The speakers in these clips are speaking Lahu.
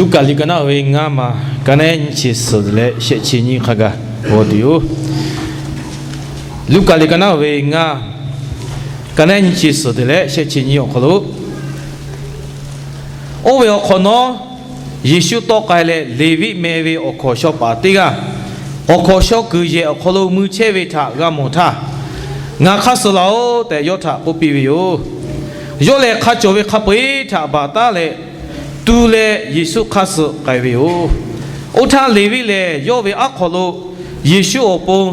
Luˉkaꞈ liꞈ ka naˆ ve ngaˇ maˬ, ka naˆ nyiˇ chi suhˍ leh shehˆ chi nyiˇ hk'a gaˬ g'aw tuˬ yoˬ. Luˉkaꞈ liꞈ ka naˆ ve ngaˇ, ka naˆ nyiˇ chi suhˍ leh shehˆ chi nyiˇ awˬ hk'aw lo, oˇ ve awˬ hk'awꞈ nawˉ, Yeˍsuˆ tawˆ k'ai leh Leˍviˆ meh ve awˬ hkawnˍ shaw paˍ teˇ g'aˇ, awˬ hkawnˍ shaw kuiˬ yehˬ awˬ hk'aw lo mui chehˇ ve htaꞈ g'a mawˬ htaˇ, Ngaˬ hk'aˇ suh laˬ-oˆ tehꞈ yawˇ htaꞈ k'oˆ piˇ ve yoˬ. Yawˇ lehˬ hk'a cawˬ ve hk'a peu-eˬ htaꞈ baˬ taˉ leh, tu leh Yeˍsuˆ hk'aˇ suh k'ai ve yoˬ. Oˇ htaˇ Leˍviˆ lehˬ, yawˇ ve aˉ hk'aw lo Yeˍsuˆ awˬ pon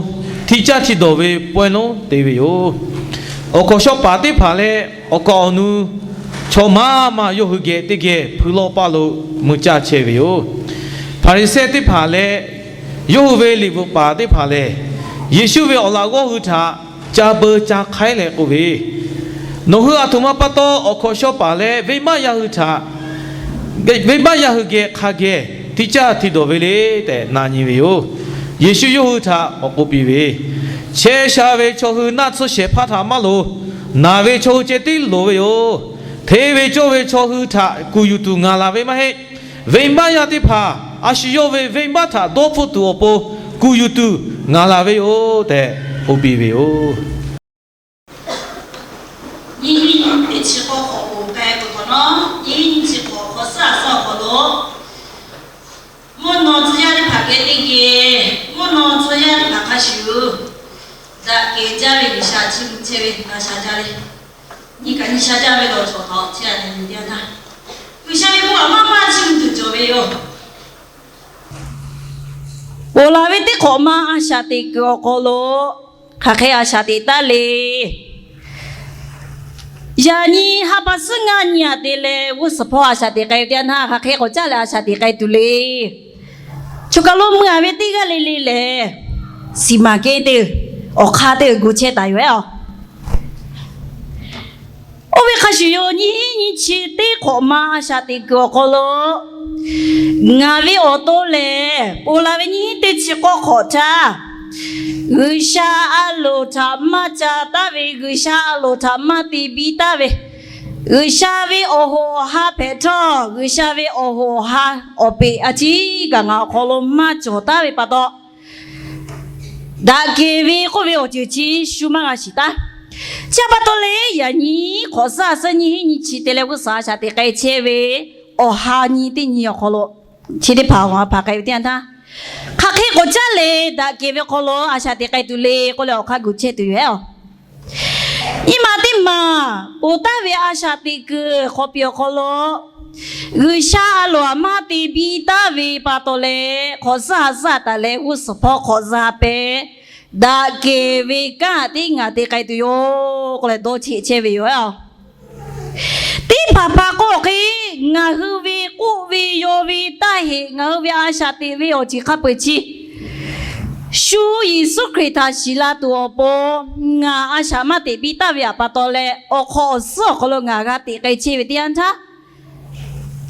hti caˇ hti dawˬ ve pawehˇ lonˉ te ve yoˬ. Awˬ hkawnˍ shaw paˍ teˇ hpaˍ leh awˬ kaˍ awˬ nu chaw maˇ maˇ yawˇ hui geh teˇ geh hpui lawˇ paˇ lo mui caˇ chehˇ ve yoˬ. Hpaˍriˍsehˇ teˇ hpaˍ leh yawˇ hui ve liꞈ bvuhꞈ paˍ teˇ hpaˍ lehˬ, Yeˍsuˆ ve awˬ laꞈ g'awˇ hui htaꞈ ca beu ca hk'aiˉ leh k'oˆ ve, Nawˬ hui aˬ htoꞈ ma pa taw awˬ hkawnˍ shaw paˍ leh venˇbaˆ yaˇ hui htaꞈ, venˇbaˆ yaˇ hui geh hk'a geh hti caˇ hti dawˬ ve le tehꞈ na nyi ve yoˬ. Yeˍsuˆ yawˇ hui htaꞈ k'awꞈ k'oˆ piˇ ve, Chehˇ sha ve chaw hui naˆ tsuhˇ shehˍ hpaˇ htaꞈ maˇ loˍ. Naˬ ve chaw hui ceh tiˉ loˍ ve yoˬ. Hteˇ ve cawˇ ve chaw hui htaꞈ kuˬ yuˬ tuˬ ngaˬ laˬ ve maˇ heˆ. Venˇbaˆ yaˇ teˇ hpaˍ a shu yawˇ ve venˇbaˆ htaꞈ dawˇ hpfuhˆ tuˬ awˬ pon kuˬ yuˬ tuˬ ngaˬ laˬ ve yoˬ tehꞈ k'oˆ piˇ ve yoˬ. Nyiˇ hiˉ nyiˇ chi k'awˇ hk'awꞈ k'oˍ k'ai peuˬ hk'awꞈ nawˉ, nyiˇ hiˉ nyiˇ chi hk'awꞈ hk'aw suhˉ a suhˉ awˬ hk'aw lo, mvuhˇ naw tcuh yaˇ teˇ hpaˍ geh teˇ geh, mvuhˇ naw tcuh yaˇ teˇ hpaˍ hk'a shuˍ, daꞈ kehˬ jaˇ ve G'uiˬsha chi mvuh chehˇ ve g'a sha jaˇ le. Nyi kaꞈ nyi sha jaˇ ve lawˬ cawˬ htaꞈ chehˇ a leh nyi teˇ yanˇ htaˇ, G'uiˬsha ve bon aꞈ maˇ maˇ chi mvuh tuˬ cawˬ ve yoˬ. Ponˬ laˬ ve teˇ hk'awꞈ ma a shaꞈ teꞈ kuiˬ awˬ hk'aw lo hk'aˬ hk'e a shaꞈ teꞈ taˉ le. Yaꞈ nyi ha pa suhˉ ngaˇ nyi aꞈ te leh g'uˇ suhˍ hpawˇ a shaꞈ teꞈ k'ai ve teˇ yanˇ htaˇ, hk'aˬ hk'e k'awꞈ caˇ leh a shaꞈ teꞈ k'ai tuˬ le. Choˬ kaˬ lo mui a ve teˇ g'aˇ le le lehˬ, siˍ maˍ kehˉ teˇ, awˬ hk'aˇ teˇ gu chehˇ taˍ yoˬ ehˉ a. Oˇ ve hk'a shuˍ yoˬ, nyiˇ hiˉ nyiˇ chi teˇ hk'awꞈ ma a shaꞈ teꞈ kuiˬ awˬ hk'aw lo ngaˬ ve awˬ to lehˬ, ponˬ laˬ ve nyiˇ hiˉ teˇ chi k'awˇ hk'awꞈ htaˇ, G'uiˬsha a loˍ htaꞈ maˇ ca taˉ ve, G'uiˬsha a loˍ htaꞈ maˇ te biˇ taˉ ve, G'uiˬsha ve awˬ hoꞈ awˬ ha hpehꞈ htawˇ, G'uiˬsha ve awˬ hoꞈ awˬ ha awˬ peꞈ a ciˉ kaꞈ ngaˬ awˬ hk'aw lo maˇ cawˬ taˉ ve pa taw, daꞈ kehˬ ve k'oˆ ve awˬ ceuˬ chi shu maˇ g'a shiˍ taˉ. Chi pa taw leh, yaꞈ nyi hk'awꞈ suhˉ a suhˉ nyiˇ hiˉ nyi chi te leh g'uˇ suhˍ a shaꞈ teꞈ k'ai chehˇ ve awˬ ha nyi teˇ nyi awˬ hk'aw lo, chi teˇ hpaˍ awˬ ha hpaˍ k'ai ve teˇ yanˇ htaˇ, hk'aˬ hk'e k'awꞈ caˇ leh daꞈ kehˬ ve hk'aw lo a shaꞈ teꞈ k'ai tuˬ le k'oˆ leh awˬ hk'aˇ gu chehˇ tuˬ yoˬ ehˉ a. Nyi ma teˇ maˬ ponˬ taˉ ve a shaꞈ teꞈ kuiˬ hk'aw piˇ awˬ hk'aw lo, G'uiˬsha a loˍ htaꞈ maˇ te biˇ taˉ ve pa taw leh, hk'awꞈ suhˉ ha suhˉ a taˍ leh g'uˇ suhˍ hpawˇ hk'awꞈ za pehˍ, daꞈ kehˬ ve kanˉ teˇ ngaˬ te k'ai tuˬ yoˬ k'oˆ leh dawˇ cheˆ chehˇ ve yoˬ. Teˇ hpaˍ hpaˍ k'o hk'e, ngaˬ hui ve k'oˆ ve yaw ve taˇ heꞈ, ngaˬ hui ve a shaꞈ teꞈ ve awˬ ceuˬ hk'a peu-eˬ chi shu Yeˍsuˆ Hkriꞈ htaꞈ shiˍ la tuˬ awˬ pon ngaˬ a shaꞈ maˇ teꞈ biˇ taˉ ve pa taw leh, awˬ hk'aw awˬ suhˉ awˬ hk'aw lo ngaˬ g'a teꞈ k'ai chehˇ ve teˇ yanˇ htaˇ,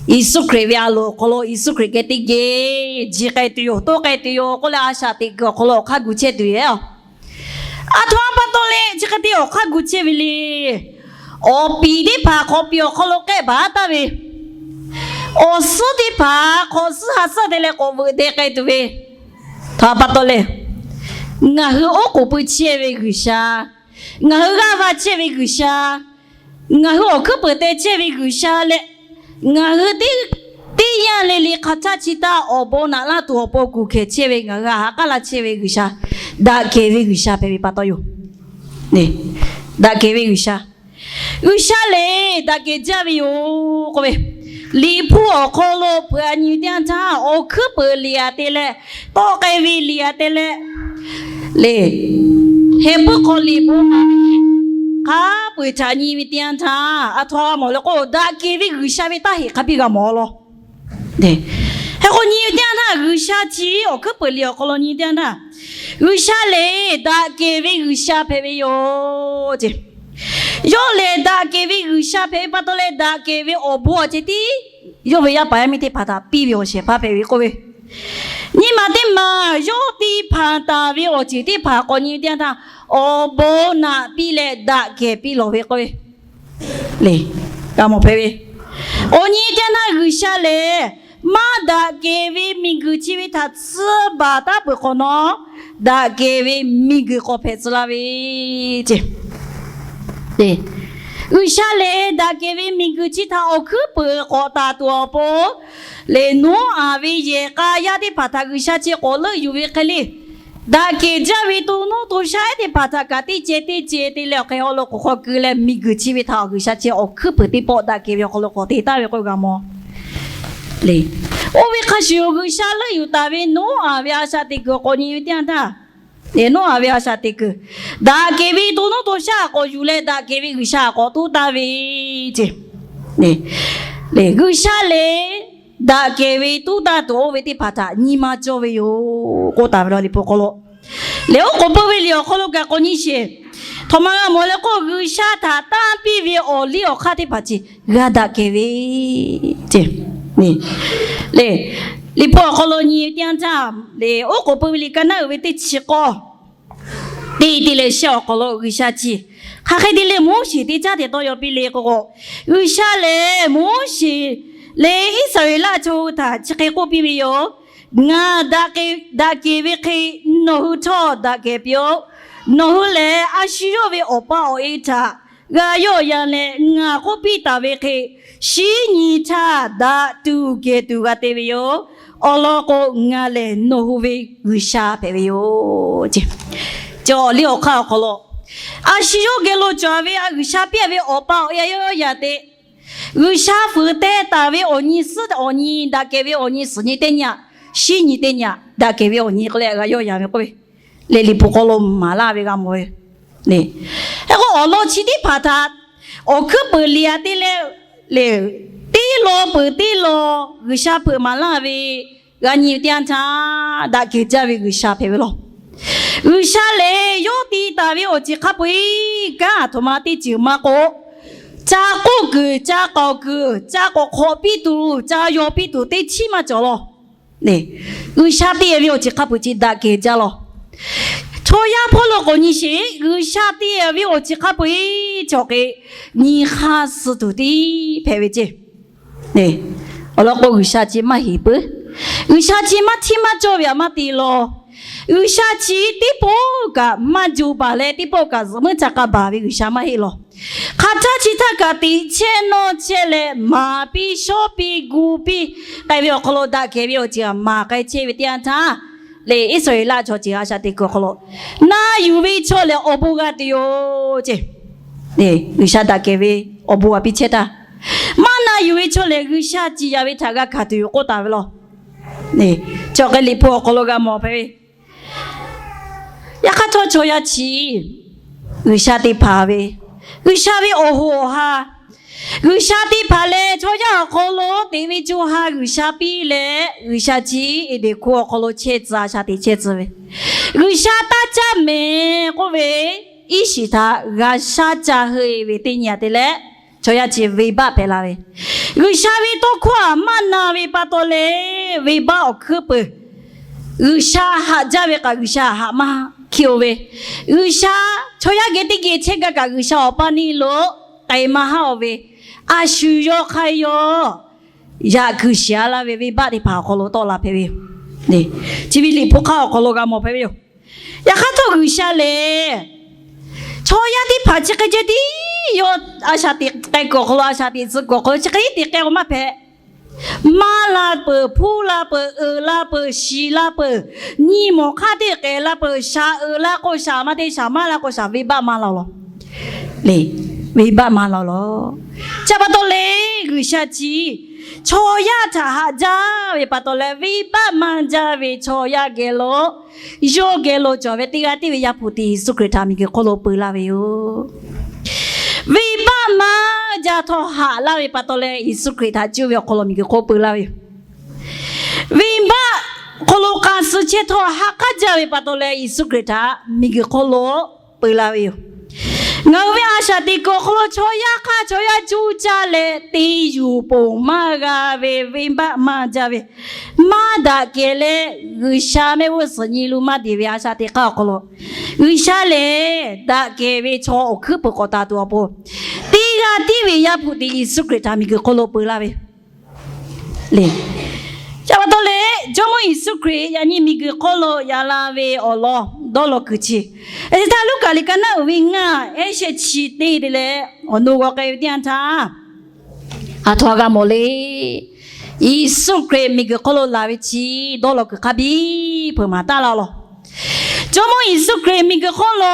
Yeˍsuˆ Hkriꞈ ve a loˍ awˬ hk'aw lo Yeˍsuˆ Hkriꞈ geh teˇ geh ji k'ai tuˬ yoˬ, toˇ k'ai tuˬ yoˬ k'oˆ leh a shaꞈ teꞈ kuiˬ awˬ hk'aw lo awˬ hk'aˇ gu chehˇ tuˬ yoˬ. A htoꞈ ma pa taw leh chi hk'e te awˬ hk'aˇ gu chehˇ ve le. Awˬ piˍ teˇ hpaˍ hk'awꞈ piˍ awˬ hk'aw lo k'ehˆ baˬ taˍ ve, awˬ suhˉ teˇ hpaˍ hk'awꞈ suhˉ ha suhˉ te leh k'awꞈ veuꞈ deh k'ai tuˬ ve htaꞈ pa taw leh, ngaˬ hui oˉ k'oˍ pui chehˇ ve G'uiˬsha, ngaˬ hui g'aˇ va chehˇ ve G'uiˬsha, ngaˬ hui awˬ hkuiˉ peuˍ te chehˇ ve G'uiˬsha leh, ngaˬ hui teˇ, teˇ yanˇ le le hk'a htaˇ chi htaˇ awˬ bon naꞈ laˇ tuˬ awˬ pon kuˬ hkehˬ chehˇ ve ngaˬ hui htaꞈ ha k'aˉ laˇ chehˇ ve G'uiˬsha, daꞈ kehˬ ve G'uiˬsha hpehꞈ ve pa taw yoˬ. Daꞈ kehˬ ve G'uiˬsha, G'uiˬsha lehˬ daꞈ kehˬ jaˇ ve yoˬ k'oˆ ve, Liꞈ hpu awˬ hk'aw lo peuˬ a nyi teˇ yanˇ htaˇ, awˬ hkuiˉ peuˍ liꞈ aꞈ te leh, tawˆ k'ai ve liꞈ aꞈ te leh, le, Heh puiˉ hk'aw liꞈ bon hk'a peu-eˬ htaꞈ nyi ve teˇ yanˇ htaˇ, a htoꞈ ma g'a mawˬ le k'o, daꞈ kehˬ ve G'uiˬsha ve taˇ heꞈ hk'a biˇ g'a mawˬ law. Hk'e k'o nyi ve teˇ yanˇ htaˇ, G'uiˬsha chi awˬ hkuiˉ peuˍ liꞈ awˬ hk'aw lo nyi teˇ yanˇ htaˇ, G'uiˬsha lehˬ daꞈ kehˬ ve G'uiˬsha hpehꞈ ve yoˬ ce. Yawˇ lehˬ daꞈ kehˬ ve G'uiˬsha hpehꞈ ve pa taw leh, daꞈ kehˬ ve awˬ bon awˬ ceuˬ tiˉ yawˇ ve yaˇ paˍ yaˇ miˇ teˇ hpaˍ htaꞈ piˇ ve awˬ shehˍ hpaˇ hpehꞈ ve k'oˆ ve, nyi ma teˇ maˬ yawˇ te hpanˍ taˍ ve awˬ ceuˬ teˇ hpaˍ k'awꞈ nyi teˇ yanˇ htaˇ, awˬ bon naꞈ piˇ leh daꞈ kehˬ piˇ lawˬ ve k'oˆ ve le. G'a mawˬ hpehꞈ ve, awˬ nyi teˇ yanˇ htaˇ G'uiˬsha lehˬ Maˇ daꞈ kehˬ ve miˬguiˬ chi ve htaꞈ tcuh baˬ taˉ peuˬ hk'awꞈ nawˉ, daꞈ kehˬ ve miˬguiˬ k'awꞈ hpehꞈ tcuh laˇ ve ce. G'uiˬsha lehˬ daꞈ kehˬ ve miˬguiˬ chi htaꞈ awˬ hkuiˉ peuˍ k'awꞈ taˍ tuˬ awˬ pon lehˬ, Noˉaꞈ ve yehˬ k'a yaˇ teˇ hpaˍ htaꞈ G'uiˬsha chi k'awꞈ leuˆ yuˬ ve hk'e le, daꞈ kehˬ jaˇ ve to nuˇ to shaˉ ehˉ teˇ hpaˍ htaꞈ kaꞈ teˇ ceh teˇ ceh te leh awˬ hk'e haw lo k'oˍ hk'aw keu leh miˬguiˬ chi ve htaꞈ G'uiˬsha chi awˬ hkuiˉ peuˍ teˇ pawˆ daꞈ kehˬ ve awˬ hk'aw lo k'awꞈ te taˍ ve k'oˆ g'a mawˬ le. Oˇ ve hk'a shuˍ yoˬ, G'uiˬsha leuˆ yuˬ taˍ ve Noˉaꞈ ve a shaꞈ teꞈ kuiˬ k'awꞈ nyi ve teˇ yanˇ htaˇ, Noˉaꞈ ve a shaꞈ teꞈ kuiˬ daꞈ kehˬ ve to nuˇ to shaˉ k'awꞈ yuˬ leh daꞈ kehˬ ve G'uiˬsha k'awꞈ tuˉ taˍ ve ce. G'uiˬsha lehˬ daꞈ kehˬ ve tuˉ taˇ tuˬ oˇ ve teˇ hpaˍ htaꞈ nyi ma cawˇ ve yoˬ k'oˆ taˍ ve la Liꞈ hpu hk'aw lo. Lehˬ oˉ k'oˍ pui ve liꞈ awˬ hk'aw lo kaꞈ k'awꞈ nyi sheˍ. Htawnˍ ma g'a mawˬ leh k'o, G'uiˬsha htaꞈ tanˇ piˇ ve awˬ liˇ awˬ hk'aˇ teˇ hpaˍ chi g'a daꞈ kehˬ ve ce. Lehˬ, Liꞈ hpu awˬ hk'aw lo nyi teˇ yanˇ htaˇ, lehˬ oˉ k'oˍ pui ve liꞈ ka naˉ uiˍ ve teˇ chi k'awˇ te te leh shehˆ awˬ hk'aw lo G'uiˬsha chi hk'aˬ hk'e te leh Moˉseˍ teˇ caˉ hteꞈ tawˇ yaw piˇ le k'o k'o, G'uiˬsha lehˬ Moˉseˍ leh Iˉsaˍreˍlaˆ chaw hui htaꞈ chi hk'e k'oˆ piˇ ve yoˬ. Ngaˬ daꞈ kehˬ ve hk'e nawˬ hui htawˇ daꞈ kehˬ piˇ-oˆ. Nawˬ hui lehˬ a shu yawˇ ve awˬ pa awˬ e htaꞈ g'a yawˆ yan leh ngaˬ k'oˆ piˇ taˍ ve hk'e, shinˉ nyi htaˇ daꞈ tuˬ kehˬ tuˬ g'a te ve yoˬ. Awˬ lawn k'o, ngaˬ lehˬ nawˬ hui ve G'uiˬsha hpehꞈ ve yoˬ ce. Cawˬ liˇ awˬ hk'aˇ awˬ hk'aw lo a shu yawˇ geh lo cawˬ ve a G'uiˬsha piˇ ve awˬ pa awˬ e a yawˇ yaˇ te G'uiˬsha fuiˍ teh taˍ ve awˬ nyi suhˉ awˬ nyi, daꞈ kehˬ ve awˬ nyi suhˍ nyi teˇ nyi, shinˉ nyi teˇ nyi, daꞈ kehˬ ve awˬ nyi k'o leh g'a yawˇ yan ve k'oˆ ve lehˬ, Liꞈ hpu hk'aw lo maˍ laˇ ve g'a mawˬ ve. Hk'e k'o, awˬ lawn chi teˇ hpaˍ htaꞈ awˬ hkuiˉ peuˍ liꞈ a te leh, teˇ law peuˬ teˇ law G'uiˬsha hpeuꞈ maˍ laˇ ve g'a nyi teˇ yanˇ htaˇ, daꞈ kehˬ jaˇ ve G'uiˬsha hpehꞈ ve law. G'uiˬsha lehˬ yawˇ te taˍ ve awˬ ceuˬ hk'a peu-eˬ kanˉ aˬ htoꞈ ma teˇ ceuˬ maˇ k'oˆ, ca k'oˆ kuiˬ, ca k'awꞈ kuiˬ, ca k'awꞈ hk'awꞈ piˇ tuˬ, ca yaw piˇ tuˬ teˇ chiˉ maˇ cawˬ law. G'uiˬsha te ve awˬ ceuˬ hk'a peu-eˬ chi daꞈ kehˬ jaˇ law. Chaw yaˇ hpawˇ lo k'awꞈ nyi sheˍ, G'uiˬsha te ve awˬ ceuˬ hk'a peu-eˬ cawˬ hk'e nyi hk'aˇ suh tuˬ tiˉ hpehꞈ ve ce. Awˬ lawn k'o, G'uiˬsha chi maˇ heˍ peuˬ. G'uiˬsha chi maˇ hteˇ maˇ cawˇ ve htaꞈ maˇ te law. G'uiˬsha chi teˇ pawˆ kaꞈ maˇ jo baˬ leh teˇ pawˆ kaꞈ zuhꞈ muiˉ ca k'a baˬ ve G'uiˬsha maˇ heˆ law. Hk'aˬ htaˇ chi htaˇ kaꞈ teꞈ chehˇ nawˇ chehˇ leh maˍ piˇ shawˉ piˇ gu piˇ k'ai ve awˬ hk'aw lo daꞈ kehˬ ve awˬ ceuˬ maˍ k'ai chehˇ ve teˇ yanˇ htaˇ, lehˬ Iˉsaˍreˍlaˆ chaw ceuˬ a shaꞈ teꞈ kuiˬ awˬ hk'aw lo, na yuˬ ve chaw lehˬ awˬ bon g'a tuˬ yoˬ ce. G'uiˬsha daꞈ kehˬ ve awˬ bon g'a piˇ chehˇ htaˇ, maˇ na yuˬ ve chaw lehˬ G'uiˬsha ciˍ yaˍ ve htaꞈ g'a hkanˍ tuˬ yoˬ k'oˆ taˍ ve law. Chi awˬ hk'e Liꞈ hpu awˬ hk'aw lo g'a mawˬ hpehꞈ ve. Yaꞈ hk'aˇ htawˇ chaw yaˇ chi G'uiˬsha te hpanˍ ve, G'uiˬsha ve awˬ hoꞈ awˬ ha, G'uiˬsha te hpanˍ leh chaw yaˇ awˬ hk'aw lo teꞈ ve co ha G'uiˬsha piˇ leh, G'uiˬsha chi Eˍdenˍ hkuˇ awˬ hk'aw lo chehˇ tcuh a shaꞈ teꞈ chehˇ tcuh ve, G'uiˬsha taˇ caˇ mehˍ k'oˆ ve, iˉ shiˍ htaꞈ g'a shaˉ ca heuˆ-e ve teˇ nyi a te leh, chaw yaˇ chi venˇbaˆ hpehꞈ la ve, G'uiˬsha ve tawˇ hkawˇ htaꞈ maˇ na ve pa taw leh, venˇbaˆ awˬ hkuiˉ peuˬ. G'uiˬsha haꞈ jaˇ ve kaꞈ G'uiˬsha haꞈ maˇ hkiˇ-o ve, G'uiˬsha chaw yaˇ geh teˇ geh chehˇ gaˇ kaꞈ G'uiˬsha awˬ paˇ neˇ lo k'ai maˇ haˉ-o ve, a shu yawˇ hk'aˇ yawˇ yaꞈ kuiˬ shiˍ-a laˇ ve venˇbaˆ teˇ hpaˍ awˬ hk'aw lo tawˆ la hpehꞈ ve yoˬ. Chi ve Liꞈ hpu hk'aˇ awˬ hk'aw lo g'a mawˬ hpehꞈ ve yoˬ. Yaꞈ hk'aˇ htawˇ G'uiˬsha lehˬ, chaw yaˇ teˇ hpaˍ chi hk'e ceh tiˉ yawˇ a shaꞈ teꞈ k'ai kuiˬ awˬ hk'aw lo, a shaꞈ teꞈ tcuh kuiˬ awˬ hk'aw lo chi hk'e tiˉ te k'ai-o maˇ hpehꞈ. Maˇ la peuˬ, hpuˇ la peuˬ, uiˍ la peuˬ, shiˍ la peuˬ, nyi mawˬ hk'aˇ teˇ k'ehˬ la peuˬ, shaˍ uiˍ la k'o shaˍ, maˇ te shaˍ maˇ la k'o shaˍ, venˇbaˆ maˇ la-o law. Lehˬ, venˇbaˆ maˇ la-o law. Chi pa taw leh G'uiˬsha chi chaw yaˇ htaꞈ haꞈ jaˇ ve pa taw leh, venˇbaˆ maˇ jaˇ ve chaw yaˇ geh lo, yawˇ geh lo cawˬ ve teˇ g'aˇ tiˉ ve Yaˇ hpu tiꞈ Yeˍsuˆ Hkriꞈ htaꞈ miˬguiˬ hk'oˆ lo peu laˇ ve yoˬ. Venˇbaˆ maˇ jaˇ htawˇ haꞈ laˇ ve pa taw leh, Yeˍsuˆ Hkriꞈ htaꞈ cuˇ ve awˬ hk'aw lo miˬguiˬ hk'oˆ peu laˇ ve yoˬ. Venˇbaˆ hk'aw lo k'a suh chehˇ htawˇ ha k'aˉ jaˇ ve pa taw leh, Yeˍsuˆ Hkriꞈ htaꞈ miˬguiˬ hk'oˆ lo peu laˇ ve yoˬ. Ngaˬ hui ve a shaꞈ teꞈ kuiˬ awˬ hk'aw lo chaw yaˇ hk'aˇ chaw yaˇ cuˇ caˇ leh te yuˬ ponˬ maˇ g'a ve venˇbaˆ maˇ jaˇ ve, maˇ daꞈ kehˬ leh G'uiˬsha mehˆ g'uˇ suhˍ nyi lo maˇ deˬ ve a shaꞈ teꞈ hk'aˇ awˬ hk'aw lo, G'uiˬsha lehˬ daꞈ kehˬ ve chaw awˬ hkuiˉ peuˬ k'awꞈ taˍ tuˬ awˬ pon, teˇ g'aˇ tiˉ ve Yaˇ hpu tiꞈ Yeˍsuˆ Hkriꞈ htaꞈ miˬguiˬ hk'oˆ lo peu laˇ ve lehˬ, Jawˇmawˇ Yeˍsuˆ Hkriꞈ yaꞈ nyi miˬguiˬ hk'oˆ lo yaꞈ la ve awˬ lawn dawˇ law kuiˬ chi, Eˬteˍtaˆ Luˉkaꞈ liꞈ ka naˉ uiˍ ve ngaˇ ehˉ shehˆ chi teˇ te leh awˬ nu g'aw k'ai ve teˇ yanˇ htaˇ, aˬ htoꞈ ma g'a mawˬ le. Yeˍsuˆ Hkriꞈ miˬguiˬ hk'oˆ lo laˬ ve chi dawˇ law kuiˬ hk'a biˇ hpeuꞈ maˍ taˍ laˇ law. Jawˇmawˇ Yeˍsuˆ Hkriꞈ miˬguiˬ hk'oˆ lo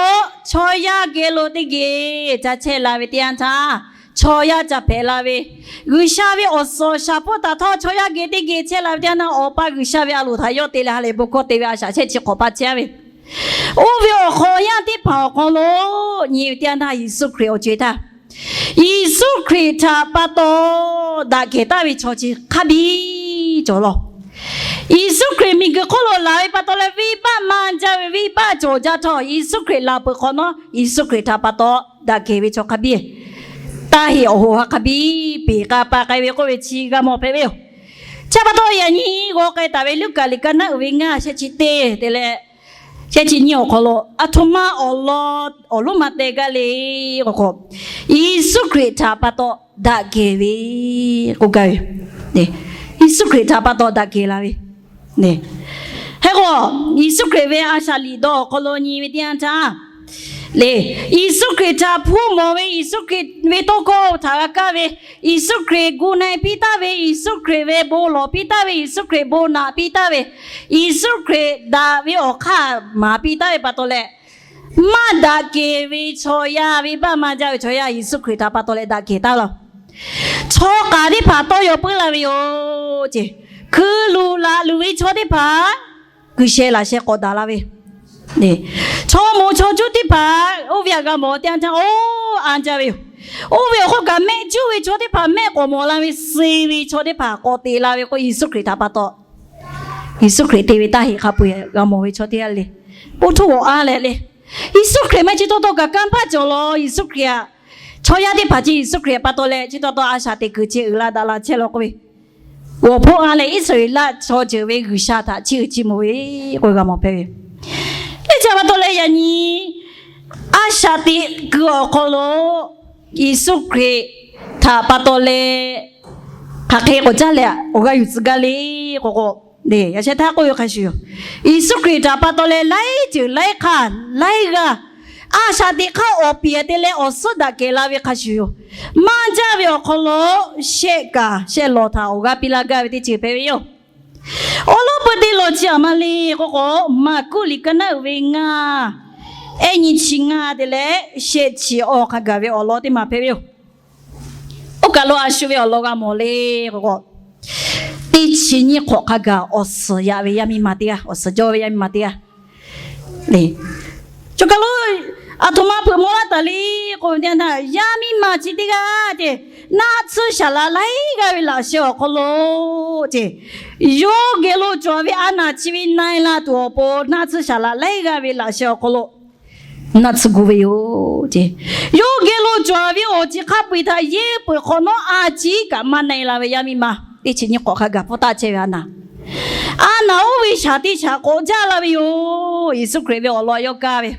chaw yaˇ geh lo teˇ geh ca chehˇ la ve teˇ yanˇ htaˇ, chaw yaˇ ca hpehꞈ la ve, G'uiˬsha ve awˬ suhˍ awˬ shaˍ hpawˇ htaꞈ htawˇ chaw yaˇ geh teˇ geh chehˇ la ve teˇ yanˇ htaˇ, Awˬ pa G'uiˬsha ve a loˍ htaꞈ yawˇ te leh ha lehˬ bon hkawˇ te ve a shaꞈ shehˆ chi hk'awꞈ hpaˇ chehˇ ve, oˇ ve awˬ hk'awꞈ yanˇ teˇ hpaˍ awˬ hk'aw lo nyi ve teˇ yanˇ htaˇ Yeˍsuˆ Hkriꞈ awˬ co-e htaˇ, Yeˍsuˆ Hkriꞈ htaꞈ pa taw daꞈ kehˬ taˍ ve chaw chi hk'a biˇ cawˬ law. Yeˍsuˆ Hkriꞈ miˬguiˬ hk'oˆ lo laˬ ve pa taw leh venˇbaˆ maˇ jaˇ ve, venˇbaˆ cawˬ jaˇ htawˇ, Yeˍsuˆ Hkriꞈ laˬ peuˬ hk'awꞈ nawˉ Yeˍsuˆ Hkriꞈ htaꞈ pa taw daꞈ kehˬ ve chaw hk'a biˇ, taˇ heꞈ awˬ hoꞈ ha hk'a biˇ peˬ k'a pa k'ai ve k'oˆ ve chi g'a mawˬ hpehꞈ ve yoˬ. Chi pa taw yaꞈ nyi g'aw k'ai taˍ ve Luˉkaꞈ liꞈ ka naˉ uiˍ ve ngaˇ shehˆ chi teˇ te leh shehˆ chi nyiˇ awˬ hk'aw lo, aˬ htoꞈ ma awˬ lawn awˬ lonˉ ma teh gaˇ le k'o k'o, Yeˍsuˆ Hkriꞈ htaꞈ pa taw daꞈ kehˬ ve k'oˆ gaˇ ve. Yeˍsuˆ Hkriꞈ htaꞈ pa taw daꞈ kehˬ la ve. Hk'e k'o, Yeˍsuˆ Hkriꞈ ve a shaꞈ liꞈ dawˇ awˬ hk'aw lo nyi ve teˇ yanˇ htaˇ le, Yeˍsuˆ Hkriꞈ htaꞈ hpu mawˬ ve, Yeˍsuˆ Hkriꞈ ve tawˇ hkawˇ htaꞈ g'a kaˇ ve, Yeˍsuˆ Hkriꞈ gu na-e piˇ taˍ ve, Yeˍsuˆ Hkriꞈ ve bon lawˬ piˇ taˍ ve, Yeˍsuˆ Hkriꞈ bon naꞈ piˇ taˍ ve, Yeˍsuˆ Hkriꞈ daꞈ ve awˬ hk'aˇ maˍ piˇ taˍ ve pa taw leh, maˇ daꞈ kehˬ ve chaw yaˇ, venˇbaˆ maˇ jaˇ ve chaw yaˇ Yeˍsuˆ Hkriꞈ htaꞈ pa taw leh daꞈ kehˬ taˍ laˇ. Chaw k'aˍ teˇ hpaˍ tawˇ yaw puiˉ la ve yoˬ ce. Hkui luˬ laꞈ luˬ ve chaw teˇ hpaˍ G'uiˬsha laꞈ sheh k'awꞈ daꞈ la ve, chaw moˍ chaw juˇ teˇ hpaˍ oˇ ve htaꞈ g'a mawˬ teˇ yanˇ htaˇ, oˇ anˇ jaˇ ve yoˬ. Oˇ ve awˬ hk'oˆ kaꞈ mehˆ juˇ ve chaw teˇ hpaˍ mehˆ k'awꞈ mawˬ la ve, suh ve chaw teˇ hpaˍ k'awꞈ te la ve k'o, Yeˍsuˆ Hkriꞈ htaꞈ pa taw, Yeˍsuˆ Hkriꞈ te ve taˇ heꞈ hk'a peu-eˬ g'a mawˬ ve chaw teˇ g'aˇ le. Oˇ htoˇ g'awꞈ a leh le, Yeˍsuˆ Hkriꞈ maˇ chi taw taw kaꞈ kanˇ paˆ cawˬ law. Yeˍsuˆ Hkriꞈ htaꞈ, chaw yaˇ teˇ hpaˍ chi Yeˍsuˆ Hkriꞈ pa taw leh chi taw taw a shaꞈ teꞈ kuiˬ chi uiˍ la daꞈ la chehˇ law k'oˆ ve, g'awˬ hpoˆ a leh Iˉsaˍreˍlaˆ chaw ceuˬ ve G'uiˬsha htaꞈ chiˇ uiˍ chiˇ mvuh ve k'oˆ g'a mawˬ hpehꞈ ve. Teˇ chaꞈ pa taw leh yaꞈ nyi a shaꞈ teꞈ kuiˬ awˬ hk'aw lo Yeˍsuˆ Hkriꞈ htaꞈ pa taw leh hk'aˬ hk'e k'awꞈ caˇ leh awˬ g'aˇ yuˬ tcuh gaˇ le k'o k'o, yaꞈ sheh htaˇ k'oˆ ve hk'a shuˍ yoˬ. Yeˍsuˆ Hkriꞈ htaꞈ pa taw leh laiˉ ceuˬ laiˉ hk'aˇ laiˉ g'aˇ a shaꞈ teꞈ hk'aˇ awˬ piˍ te leh awˬ suhˉ daꞈ kehˬ la ve hk'a shuˍ yoˬ. Maˇ jaˇ ve awˬ hk'aw lo shehˆ kaˬ shehˆ lawˬ htaꞈ awˬ g'aˇ piˇ laˇ gaˇ ve teˇ ceuˬ hpehꞈ ve yoˬ. Awˬ lawn peuˬ te lawˬ chi aˬ ma le k'o k'o, Maˍkuˆ liꞈ ka naˉ uiˍ ve ngaˇ ehˉ nyi chi ngaˇ te leh shehˆ chi awˬ hk'a gaˬ ve awˬ lawn teˇ maˬ hpehꞈ ve yoˬ. Oˇ kaˬ lo a shu ve awˬ lawn g'a mawˬ le k'o k'o, teˇ chi nyiˇ hk'awꞈ hk'a gaˬ awˬ suhˍ yaꞈ ve yaˇ miˇ ma teˇ g'aˇ, awˬ suhˍ jaw ve yaˇ miˇ ma teˇ g'aˇ le. Choˬ kaˬ lo aˬ htoꞈ ma hpeuꞈ maw laˇ taˍ le k'o, yaˇ miˇ ma chi teˇ g'aˇ ce, naˆ tsuhˇ shaˍ laꞈ laiˉ g'aˇ ve laꞈ sheh awˬ hk'aw lo ce, yawˇ geh lo cawˬ ve a naˍ chi ve na-e la tuˬ awˬ pon naˆ tsuhˇ shaˍ laꞈ laiˉ g'aˇ ve laꞈ sheh awˬ hk'aw lo naˆ tsuhˇ gu ve yoˬ ce. Yawˇ geh lo cawˬ ve awˬ ceuˬ hk'a peu-eˬ htaꞈ yeˇ peuˬ hk'awꞈ nawˉ a ciˉ kaꞈ maˇ na-e la ve yaˇ miˇ ma teˇ chi nyiˇ hk'awꞈ hk'a gaˬ hpfuhˇ taˆ chehˇ ve a naˍ, a naˍ oˇ ve shaˍ teˇ shaˍ k'awꞈ jaˇ la ve yoˬ. Yeˍsuˆ Hkriꞈ ve awˬ lawn yawˇ kaˇ ve,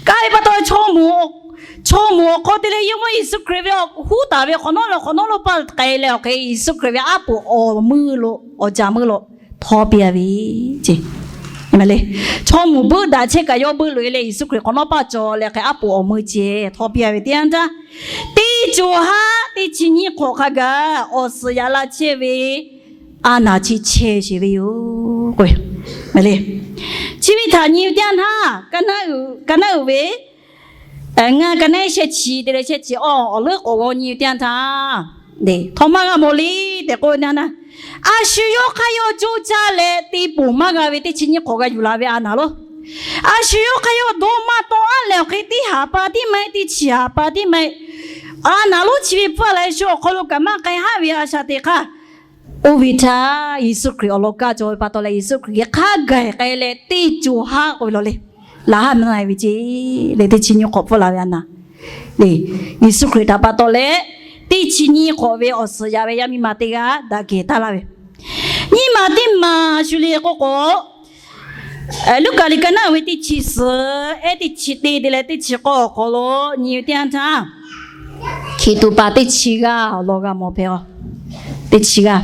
kaˇ ve pa taw, chaw moˍ awˬ hk'aw te leh yawˇ maˇ Yeˍsuˆ Hkriꞈ ve huˉ taˍ ve hk'awꞈ nawˉ lo hk'awꞈ nawˉ lo paˇ k'ai leh awˬ hk'e Yeˍsuˆ Hkriꞈ ve aˉ poꞈ awˬ meuˇ lo awˬ jaˬ meuˇ lo htawˇ piˇ a ve ce. Chaw moˍ beuˆ daꞈ chehˇ kaꞈ yawˇ beuˆ loꞈ e leh Yeˍsuˆ Hkriꞈ hk'awꞈ nawˉ paˇ cawˬ leh hk'e aˉ poꞈ awˬ meuˇ ce htawˇ piˇ a ve teˇ yanˇ htaˇ, teˇ co haˉ teˇ chi nyiˇ hk'awꞈ hk'a gaˬ awˬ suhˍ yaꞈ la chehˇ ve a naˍ chi chehˇ sheˍ ve yoˬ k'o, chi ve htaꞈ nyi ve teˇ yanˇ htaˇ, ka naˉ uiˍ ve ngaˇ ka naˉ shehˆ chi te leh shehˆ chi awˬ awˬ leuˉ k'awꞈ g'aw nyi ve teˇ yanˇ htaˇ, htawˇ maˇ g'a mawˬ le tehꞈ k'oˆ ve teˇ yanˇ htaˇ, a shu yawˇ hk'aˇ yawˇ coˇ caˇ leh te poˬ maˇ g'a ve teˇ chi nyiˇ hk'awꞈ g'a yuˬ la ve a naˍ lo, a shu yawˇ hk'aˇ yawˇ dawˇ maˇ tawˆ aˉ leh awˬ hk'e teˇ haˍ pa tiˉ maˇ heˆ, teˇ chi haˍ pa tiˉ maˇ heˆ, a naˍ lonˉ chi ve pfuhˇ a la shu awˬ hk'aw lo kaꞈ maˇ k'ai haˆ ve a shaꞈ teꞈ hk'aˇ, oˇ ve htaˇ Yeˍsuˆ Hkriꞈ awˬ lawn kaˇ cawˬ ve pa taw leh Yeˍsuˆ Hkriꞈ geh hk'a gaˬ k'ai leh teˇ co haˉ k'oˆ ve law le, laꞈ haˉ maˇ na-e ve ce leh teˇ chi nyiˇ hk'awꞈ pfuhˇ la ve a naˍ le, Yeˍsuˆ Hkriꞈ htaꞈ pa taw leh teˇ chi nyiˇ hk'awꞈ ve awˬ suhˍ yaꞈ ve yaˇ miˇ ma teˇ g'aˇ daꞈ kehˬ taˍ laˇ ve, nyiˇ maˬ teˇ maˬ shu le k'oˆ k'o, Luˉkaꞈ liꞈ ka naˉ uiˍ ve teˇ chi suhˍ ehˉ teˇ chi te te leh teˇ chi k'awˇ awˬ hk'aw lo nyi ve teˇ yanˇ htaˇ, hkiˬ tuꞈ paˍ teˇ chi g'aˇ awˬ lawn g'a mawˬ hpehꞈ a. Teˇ chi g'aˇ,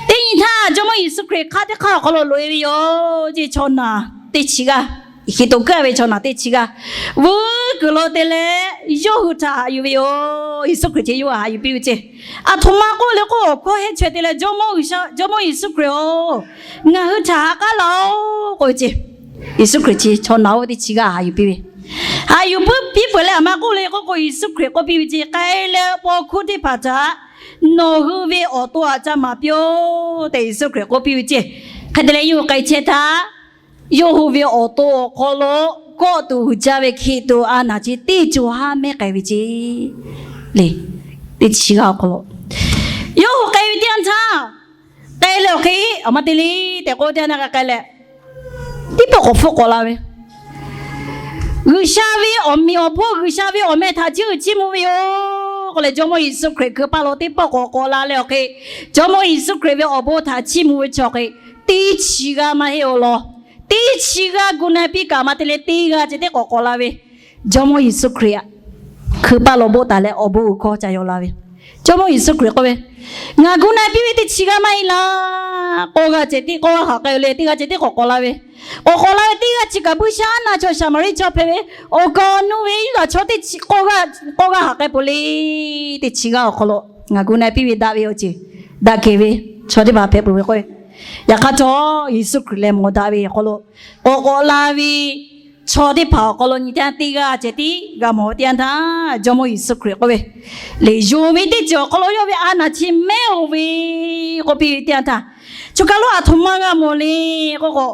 teˇ nyi htaˇ, Jawˇmawˇ Yeˍsuˆ Hkriꞈ hk'aˇ teˇ hk'aˇ awˬ hk'aw lo loꞈ-e ve yoˬ ceˇ. Chaw naˬ teˇ chi g'aˇ, hkiˬ toꞈ keu-a ve chaw naˬ teˇ chi g'aˇ, vuiˇ kuiˬ lo te leh yawˇ hui htaꞈ haꞈ yuˬ ve yoˬ. Yeˍsuˆ Hkriꞈ chi yawˇ htaꞈ haꞈ yuˬ piˇ ve ceˇ. Aˬ htoꞈ ma k'oˆ le k'o, awˬ hkawˇ hehˉ chaweh te leh, Jawˇmawˇ Yeˍsuˆ Hkriꞈ-oˬ, ngaˬ hui htaꞈ ha k'aˉ laˇ-oˆ k'oˆ ve ceˇ. Yeˍsuˆ Hkriꞈ chi chaw naˬ oˇ ve teˇ chi g'aˇ haꞈ yuˬ piˇ ve. Haꞈ yuˬ piˇ peuˬ leh, aˬ ma k'oˆ le k'oˆ k'o, Yeˍsuˆ Hkriꞈ k'oˆ piˇ ve ceˇ, K'ai leh paw hkuˇ teˇ hpaˍ htaꞈ nawˬ hui ve awˬ to htaꞈ ca maˍ piˇ-oˆ tehꞈ Yeˍsuˆ Hkriꞈ k'oˆ piˇ ve ceˇ. Hk'e te leh, yawˇ hui k'ai chehˇ htaˇ, yawˇ hui ve awˬ to awˬ hk'aw lo kawˆ tuˬ uiˍ jaˇ ve hkiˬ tuꞈ a naˬ chi teˇ cawˬ haˉ mehˉ k'ai ve ceˇ. Le, teˇ chi g'aˇ awˬ hk'aw lo yawˇ hui k'ai ve teˇ yanˇ htaˇ, k'ai leh awˬ hk'e, aˬ ma te le tehꞈ k'oˆ teˇ yanˇ htaˇ k'ai leh, teˇ pawˆ k'awꞈ hpfuhˆ k'awꞈ la ve, G'uiˬsha ve awˬ meꞈ awˬ hponˇ, G'uiˬsha ve awˬ meh htaꞈ chiˇ uiˍ chiˇ mvuh ve yoˬ k'oˆ leh, Jawˇmawˇ Yeˍsuˆ Hkriꞈ hkui paˇ lo teˇ pawˆ k'awꞈ k'awꞈ la leh awˬ hk'e, Jawˇmawˇ Yeˍsuˆ Hkriꞈ ve awˬ bon htaꞈ chiˇ mvuh ve chi awˬ hk'e, teˇ chi g'aˇ maˇ heˆ-oˬ law. Teˇ chi g'aˇ gu na piˇ kaꞈ maˇ te leh, teˇ g'aˇ ceh tiˉ k'awꞈ k'awꞈ la ve, Jawˇmawˇ Yeˍsuˆ Hkriꞈ hkui paˇ lo boˆ taˍ leh awˬ bon uiˍ hkawˇ ca yaw la ve. Jawˇmawˇ Yeˍsuˆ Hkriꞈ k'oˆ ve, Ngaˬ gu na piˇ ve teˇ chi g'aˇ maˇ heˆ laˇ. K'awˇ g'aˇ ceh tiˉ k'awˇ g'aˇ haꞈ k'ai-o le, teˇ g'aˇ ceh tiˉ k'awꞈ k'awꞈ la ve. K'awꞈ k'awꞈ la ve teˇ g'aˇ chi kaꞈ buiˇshaˆaˉnaˆ chaw Saˍmaˍriˆ chaw hpehꞈ ve, awˬ kaˍ awˬ nu ve Yuˇdaꞈ chaw teˇ chi k'awˇ g'aˇ haꞈ k'ai peuˬ le. Teˇ chi g'aˇ awˬ hk'aw lo ngaˬ gu na piˇ ve daꞈ ve awˬ ceuˬ, daꞈ kehˬ ve chaw teˇ hpaˍ hpehꞈ peuˬ ve k'o, yaꞈ hk'aˇ htawˇ Yeˍsuˆ Hkriꞈ leh mawˬ daꞈ ve awˬ hk'aw lo k'awꞈ k'awꞈ la ve chaw teˇ hpaˍ awˬ hk'aw lo nyi teˇ yanˇ teˇ g'aˇ ceh tiˉ g'a mawˬ ve teˇ yanˇ htaˇ, Jawˇmawˇ Yeˍsuˆ Hkriꞈ k'oˆ ve, Leˬ yonˍ ve teˇ ceuˬ awˬ hk'aw lo yawˇ ve a naˬ chi mehˉ-oˬ ve k'oˆ piˇ ve teˇ yanˇ htaˇ, choˬ kaˬ lo aˬ htoꞈ ma g'a mawˬ le k'oˆ k'o,